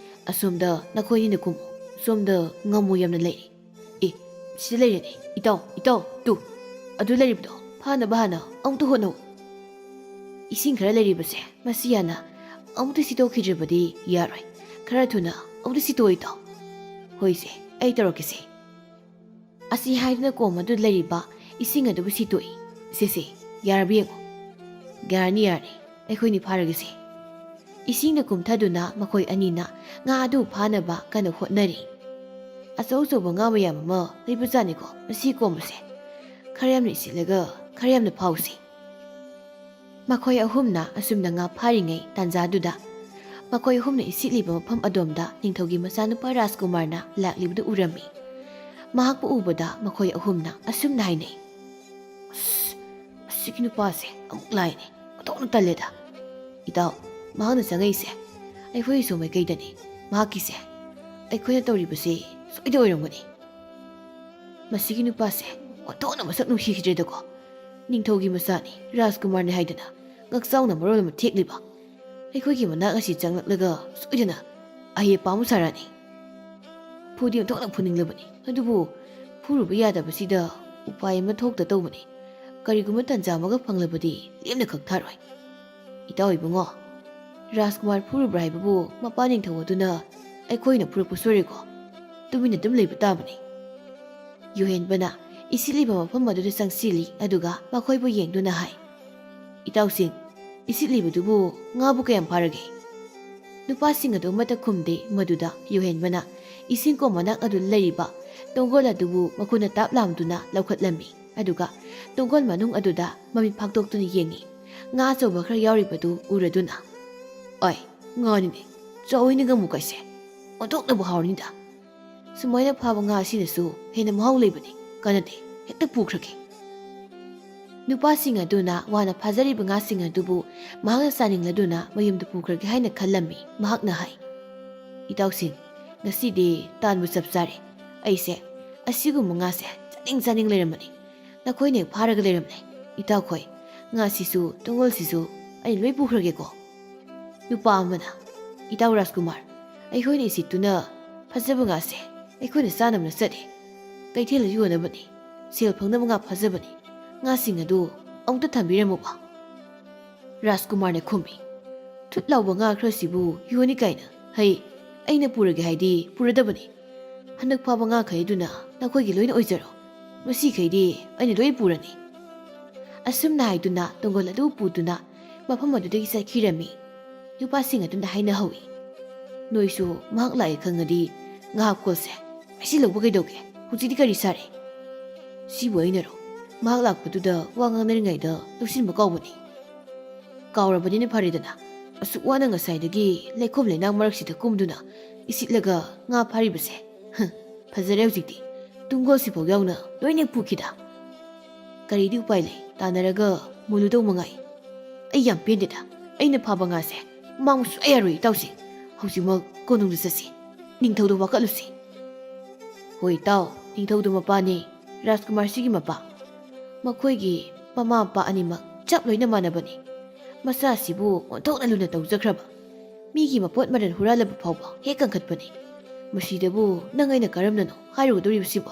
ꯑꯁꯣꯝꯗ ꯅꯈꯣꯏ ꯑꯅꯤꯅ ꯀꯨꯝꯃꯣ꯫ ꯁꯣꯝꯗ ꯉꯥꯃꯨ ꯌꯥꯝꯅ ꯂꯩꯔꯦ꯫ ꯑꯦ, ꯁꯤꯗ ꯂꯩꯔꯦꯅꯦ꯫ ꯏꯇꯥꯎ, ꯏꯇꯥꯎ, ꯇꯨ, ꯑꯗꯨ ꯂꯩꯔꯤꯕꯗꯣ ꯐꯥꯅꯕ ꯍꯥꯟꯅ ꯑꯃꯨꯛꯇ ꯍꯣꯠꯅꯧ꯫ ꯏꯁꯤꯡ ꯈꯔ ꯂꯩꯔꯤꯕꯁꯦ ꯃꯁꯤ ꯍꯥꯟꯅ ꯑꯃꯨꯛꯇ ꯁꯤꯠꯇꯣꯛꯈꯤꯗ꯭ꯔꯕꯗꯤ ꯌꯥꯔꯣꯏ꯫ ꯈꯔ ꯊꯨꯅ ꯑꯃꯨꯛꯇ ꯁꯤꯠꯇꯣꯛꯑꯣ, ꯏꯇꯥꯎ꯫" "ꯍꯣꯏꯁꯦ, ꯑꯩ ꯇꯧꯔꯛꯀꯦꯁꯦ꯫" ꯑꯁꯤ ꯍꯥꯏꯗꯨꯅ ꯀꯣꯝ ꯑꯗꯨ ꯂꯩꯔꯤꯕ ꯏꯁꯤꯡ ꯑꯗꯨꯕꯨ ꯁꯤꯠꯇꯣꯛꯏ꯫ "ꯁꯦ, ꯁꯦ, ꯌꯥꯔꯕ ꯌꯦꯡꯉꯨ꯫" "ꯌꯥꯔꯅꯤ, ꯌꯥꯔꯅꯤ꯫ ꯑꯩꯈꯣꯏꯅꯤ ꯐꯥꯔꯒꯦꯁꯦ꯫" ꯏꯁꯤꯡꯗ ꯀꯨꯝꯊꯗꯨꯅ ꯃꯈꯣꯏ ꯑꯅꯤꯅ ꯉꯥ ꯑꯗꯨ ꯐꯥꯅꯕ ꯀꯟꯅ ꯍꯣꯠꯅꯔꯤ꯫ ꯑꯆꯧ ꯑꯆꯧꯕ ꯉꯥ ꯃꯌꯥꯝ ꯑꯃ ꯂꯩꯕꯖꯥꯠꯅꯤꯀꯣ ꯃꯁꯤ ꯀꯣꯝ ꯑꯁꯦ꯫ ꯈꯔ ꯌꯥꯝꯅ ꯏꯁꯤꯠꯂꯒ ꯈꯔ ꯌꯥꯝꯅ ꯐꯥꯎꯁꯤ꯫ ꯃꯈꯣꯏ ꯑꯍꯨꯝꯅ ꯑꯁꯨꯝꯅ ꯉꯥ ꯐꯥꯔꯤꯉꯩ ꯇꯥꯟꯖꯥꯗꯨꯗ ꯃꯈꯣꯏ ꯑꯍꯨꯝꯅ ꯏꯁꯤꯠꯂꯤꯕ ꯃꯐꯝ ꯑꯗꯣꯝꯗ ꯅꯤꯡꯊꯧꯒꯤ ꯃꯆꯥꯅꯨꯄꯥ ꯔꯥꯖꯀꯨꯃꯥꯔꯅ ꯂꯥꯛꯂꯤꯕꯗꯨ ꯎꯔꯝꯃꯤ꯫ ꯃꯍꯥꯛꯄꯨ ꯎꯕꯗ ꯃꯈꯣꯏ ꯑꯍꯨꯝꯅ ꯑꯁꯨꯝꯅ ꯍꯥꯏꯅꯩ, "ꯑꯁ, ꯃꯁꯤꯒꯤ ꯅꯨꯄꯥꯁꯦ ꯑꯃꯨꯛ ꯂꯥꯛꯏꯅꯦ꯫ ꯑꯣꯟꯊꯣꯛꯅ ꯇꯜꯂꯦꯗ꯫ ꯏꯇꯥꯎ, ꯃꯍꯥꯛꯅ ꯆꯪꯉꯛꯏꯁꯦ ꯑꯩꯈꯣꯏ ꯁꯣꯝ ꯃꯥꯏꯀꯩꯗꯅꯤ꯫ ꯃꯍꯥꯛꯀꯤꯁꯦ ꯑꯩꯈꯣꯏꯅ ꯇꯧꯔꯤꯕꯁꯤ ꯁꯣꯏꯗ ꯑꯣꯏꯔꯝꯒꯅꯤ꯫ ꯃꯁꯤꯒꯤ ꯅꯨꯄꯥꯁꯦ ꯑꯣꯟꯊꯣꯛꯅ ꯃꯁꯛ ꯅꯨꯡꯁꯤꯈꯤꯗ꯭ꯔꯦꯗꯀꯣ꯫ ꯅꯤꯡꯊꯧꯒꯤ ꯃꯆꯥꯅꯤ, ꯔꯥꯖꯀꯨꯃꯥꯔꯅꯤ ꯍꯥꯏꯗꯅ ꯉꯛꯆꯥꯎꯅ ꯃꯔꯣꯜ ꯑꯃ ꯊꯦꯛꯂꯤꯕ꯫ ꯑꯩꯈꯣꯏꯒꯤ ꯃꯅꯥꯛ ꯑꯁꯤ ꯆꯪꯂꯛꯂꯒ ꯁꯣꯏꯗꯅ ꯑꯍꯦ ꯄꯥꯝꯕ ꯁꯥꯔꯛꯑꯅꯤ꯫ ꯐꯨꯗꯤ ꯑꯣꯟꯊꯣꯛꯅ ꯐꯨꯅꯤꯡꯂꯕꯅꯤ, ꯑꯗꯨꯕꯨ ꯐꯨꯔꯨꯕ ꯌꯥꯗꯕꯁꯤꯗ ꯎꯄꯥꯏ ꯑꯃ ꯊꯣꯛꯇ ꯇꯧꯕꯅꯤ꯫ ꯀꯔꯤꯒꯨꯝꯕ ꯇꯥꯟꯖꯥ ꯑꯃꯒ ꯐꯪꯂꯕꯗꯤ ꯂꯦꯝꯅ ꯈꯛ ꯊꯥꯔꯣꯏ꯫ ꯏꯇꯥꯎ ꯏꯕꯨꯡꯉꯣ, ꯔꯥꯖꯀꯨꯃꯥꯔ ꯐꯨꯔꯨꯕ꯭ꯔꯥ ꯍꯥꯏꯕꯕꯨ ꯃꯄꯥ ꯅꯤꯡꯊꯧ ꯑꯗꯨꯅ ꯑꯩꯈꯣꯏꯅ ꯐꯨꯔꯛꯄ ꯁꯣꯏꯔꯣꯏꯀꯣ꯫ ꯇꯨꯃꯤꯟꯅ ꯑꯗꯨꯝ ꯂꯩꯕ ꯇꯥꯕꯅꯤ꯫" ꯌꯨꯍꯦꯟꯕꯅ ꯏꯁꯤꯠꯂꯤꯕ ꯃꯐꯝ ꯑꯗꯨꯗ ꯆꯪꯁꯤꯜꯂꯤ, ꯑꯗꯨꯒ ꯃꯈꯣꯏꯕꯨ ꯌꯦꯡꯗꯨꯅ ꯍꯥꯏ, "ꯏꯇꯥꯎꯁꯤꯡ, ꯏꯁꯤꯠꯂꯤꯕꯗꯨꯕꯨ ꯉꯥꯕꯨ ꯀꯌꯥꯝ ꯐꯥꯔꯒꯦ?" ꯅꯨꯄꯥꯁꯤꯡ ꯑꯗꯨ ꯑꯃꯠꯇ ꯈꯨꯝꯗꯦ꯫ ꯃꯗꯨꯗ ꯌꯨꯍꯦꯟꯕꯅ ꯏꯁꯤꯡ ꯀꯣꯝ ꯃꯅꯥꯛ ꯑꯗꯨꯗ ꯂꯩꯔꯤꯕ ꯇꯣꯡꯒꯣꯜ ꯑꯗꯨꯕꯨ ꯃꯈꯨꯠꯅ ꯇꯥꯞ ꯂꯥꯝꯗꯨꯅ ꯂꯧꯈꯠꯂꯝꯃꯤ꯫ ꯑꯗꯨꯒ ꯇꯣꯡꯒꯣꯜ ꯃꯅꯨꯡ ꯑꯗꯨꯗ ꯃꯃꯤꯠ ꯐꯥꯛꯇꯣꯛꯇꯨꯅ ꯌꯦꯡꯉꯤ꯫ ꯉꯥ ꯑꯆꯧꯕ ꯈꯔ ꯌꯥꯎꯔꯤꯕꯗꯨ ꯎꯔꯗꯨꯅ, "ꯑꯣꯏ, ꯉꯥꯅꯤꯅꯦ, ꯆꯥꯎꯋꯤꯅꯦ ꯉꯥꯃꯨ ꯀꯥꯏꯁꯦ꯫ ꯑꯣꯟꯊꯣꯛꯅꯕꯨ ꯍꯥꯎꯔꯅꯤꯗ꯫ ꯁꯨꯃꯥꯏꯅ ꯐꯥꯕ ꯉꯥ ꯑꯁꯤꯅꯁꯨ ꯍꯦꯟꯅ ꯃꯍꯥꯎ ꯂꯩꯕꯅꯤ꯫ ꯀꯥꯟꯅꯗꯦ, ꯍꯦꯛꯇ ꯄꯨꯈ꯭ꯔꯒꯦ꯫" ꯅꯨꯄꯥꯁꯤꯡ ꯑꯗꯨꯅ ꯋꯥꯅ ꯐꯥꯖꯔꯤꯕ ꯉꯥꯁꯤꯡ ꯑꯗꯨꯕꯨ ꯃꯍꯥꯛꯅ ꯆꯥꯅꯤꯡꯂꯗꯨꯅ ꯃꯌꯨꯝꯗ ꯄꯨꯈ꯭ꯔꯒꯦ ꯍꯥꯏꯅ ꯈꯜꯂꯝꯃꯤ꯫ ꯃꯍꯥꯛꯅ ꯍꯥꯏ, "ꯏꯇꯥꯎꯁꯤꯡ, ꯉꯁꯤꯗꯤ ꯇꯥꯟꯕꯨ ꯆꯞ ꯆꯥꯔꯦ꯫ ꯑꯩꯁꯦ ꯑꯁꯤꯒꯨꯝꯕ ꯉꯥꯁꯦ ꯆꯥꯅꯤꯡ ꯆꯥꯅꯤꯡ ꯂꯩꯔꯝꯕꯅꯤ꯫ ꯅꯈꯣꯏꯅ ꯍꯦꯛ ꯐꯥꯔꯒ ꯂꯩꯔꯝꯂꯦ꯫ ꯏꯇꯥꯎꯈꯣꯏ, ꯉꯥꯁꯤꯁꯨ ꯇꯨꯡꯒꯣꯜꯁꯤꯁꯨ ꯑꯩꯅ ꯂꯣꯏ ꯄꯨꯈ꯭ꯔꯒꯦꯀꯣ꯫ ꯅꯨꯄꯥ ꯑꯃꯅ, "ꯏꯇꯥꯎ ꯔꯥꯖꯀꯨꯃꯥꯔ, ꯑꯩꯈꯣꯏꯅ ꯏꯁꯤꯠꯇꯨꯅ ꯐꯖꯕ ꯉꯥꯁꯦ ꯑꯩꯈꯣꯏꯅ ꯆꯥꯅꯕꯅ ꯆꯠꯂꯤ꯫ ꯀꯩꯊꯦꯜꯗ ꯌꯣꯟꯅꯕꯅꯤ, ꯁꯦꯜ ꯐꯪꯅꯕ ꯉꯥ ꯐꯖꯕꯅꯤ꯫ ꯉꯥꯁꯤꯡ ꯑꯗꯨ ꯑꯃꯨꯛꯇ ꯊꯝꯕꯤꯔꯝꯃꯨꯕ꯫" ꯔꯥꯖꯀꯨꯃꯥꯔꯅ ꯈꯨꯝꯃꯤ, "ꯊꯨꯠ ꯂꯥꯎꯕ ꯉꯥ ꯈꯔꯁꯤꯕꯨ ꯌꯣꯟꯅꯤ ꯀꯥꯏꯅ? ꯍꯩ, ꯑꯩꯅ ꯄꯨꯔꯒꯦ ꯍꯥꯏꯗꯤ ꯄꯨꯔꯗꯕꯅꯤ꯫ ꯍꯟꯗꯛ ꯐꯥꯕ ꯉꯥꯈꯩꯗꯨꯅ ꯅꯈꯣꯏꯒꯤ ꯂꯣꯏꯅ ꯑꯣꯏꯖꯔꯣ꯫ ꯃꯁꯤꯈꯩꯗꯤ ꯑꯩꯅ ꯂꯣꯏ ꯄꯨꯔꯅꯤ꯫" ꯑꯁꯨꯝꯅ ꯍꯥꯏꯗꯨꯅ ꯇꯨꯡꯒꯣꯜ ꯑꯗꯨ ꯄꯨꯗꯨꯅ ꯃꯐꯝ ꯑꯗꯨꯗꯒꯤ ꯆꯠꯈꯤꯔꯝꯃꯤ꯫ ꯅꯨꯄꯥꯁꯤꯡ ꯑꯗꯨꯅ ꯍꯥꯏꯅꯍꯧꯏ, "ꯅꯣꯏꯁꯨ ꯃꯍꯥꯛ ꯂꯥꯛꯑꯦ ꯈꯪꯉꯗꯤ ꯉꯥ ꯍꯥꯞꯀꯣꯜꯁꯦ ꯃꯩꯁꯤꯜꯍꯧꯕ ꯀꯩꯗꯧꯒꯦ? ꯍꯧꯖꯤꯛꯇꯤ ꯀꯔꯤ ꯁꯥꯔꯦ?" "ꯁꯤꯕꯨ ꯑꯩꯅꯔꯣ? ꯃꯍꯥꯛ ꯂꯥꯛꯄꯗꯨꯗ ꯋꯥ ꯉꯥꯡꯅꯔꯤꯉꯩꯗ ꯂꯧꯁꯤꯟꯕ ꯀꯥꯎꯕꯅꯤ꯫" "ꯀꯥꯎꯔꯕꯅꯤꯅ ꯐꯔꯦꯗꯅ, ꯑꯁꯨꯛ ꯋꯥꯅ ꯉꯁꯥꯏꯗꯒꯤ ꯂꯩꯈꯣꯝ ꯂꯩꯅꯥꯡ ꯃꯔꯛꯁꯤꯗ ꯀꯨꯝꯗꯨꯅ ꯏꯁꯤꯠꯂꯒ ꯉꯥ ꯐꯥꯔꯤꯕꯁꯦ꯫ ꯍ, ꯐꯖꯔꯦ ꯍꯧꯖꯤꯛꯇꯤ꯫ ꯇꯨꯡꯒꯣꯜꯁꯤꯐꯥꯎ ꯌꯥꯎꯅ ꯂꯣꯏꯅ ꯄꯨꯈꯤꯗ꯫ ꯀꯔꯤꯗꯤ ꯎꯄꯥꯏ ꯂꯩ, ꯇꯥꯟꯅꯔꯒ ꯃꯨꯜꯂꯨꯗꯧ ꯃꯉꯥꯏ꯫ ꯑꯩ ꯌꯥꯝ ꯄꯦꯟꯗꯦꯗ, ꯑꯩꯅ ꯐꯥꯕ ꯉꯥꯁꯦ ꯃꯥꯡꯕ ꯁꯨꯡꯌꯥ ꯌꯥꯔꯣꯏ ꯏꯇꯥꯎꯁꯤꯡ꯫ ꯍꯧꯖꯤꯛꯃꯛ ꯀꯣꯅꯨꯡꯗ ꯆꯠꯁꯤ, ꯅꯤꯡꯊꯧꯗ ꯋꯥꯀꯠꯂꯨꯁꯤ꯫" "ꯍꯣꯏ ꯏꯇꯥꯎ, ꯅꯤꯡꯊꯧꯗꯨ ꯃꯄꯥꯅꯤ, ꯔꯥꯖꯀꯨꯃꯥꯔꯁꯤꯒꯤ ꯃꯄꯥ꯫ ꯃꯈꯣꯏꯒꯤ ꯃꯃꯥ ꯃꯄꯥ ꯑꯅꯤꯃꯛ ꯆꯞ ꯂꯣꯏꯅ ꯃꯥꯟꯅꯕꯅꯤ꯫ ꯃꯆꯥꯁꯤꯕꯨ ꯑꯣꯟꯊꯣꯛꯅ ꯂꯨꯅ ꯇꯧꯖꯈ꯭ꯔꯕ꯫ ꯃꯤꯒꯤ ꯃꯄꯣꯠ ꯃꯔꯜ ꯍꯨꯔꯥꯜꯂꯕ ꯐꯥꯎꯕ ꯍꯦꯛ ꯀꯟꯈꯠꯄꯅꯤ꯫ ꯃꯁꯤꯗꯕꯨ ꯅꯪ ꯑꯩꯅ ꯀꯔꯝꯅꯅꯣ ꯍꯥꯏꯔꯨꯒꯗꯧꯔꯤꯕꯁꯤꯕꯣ?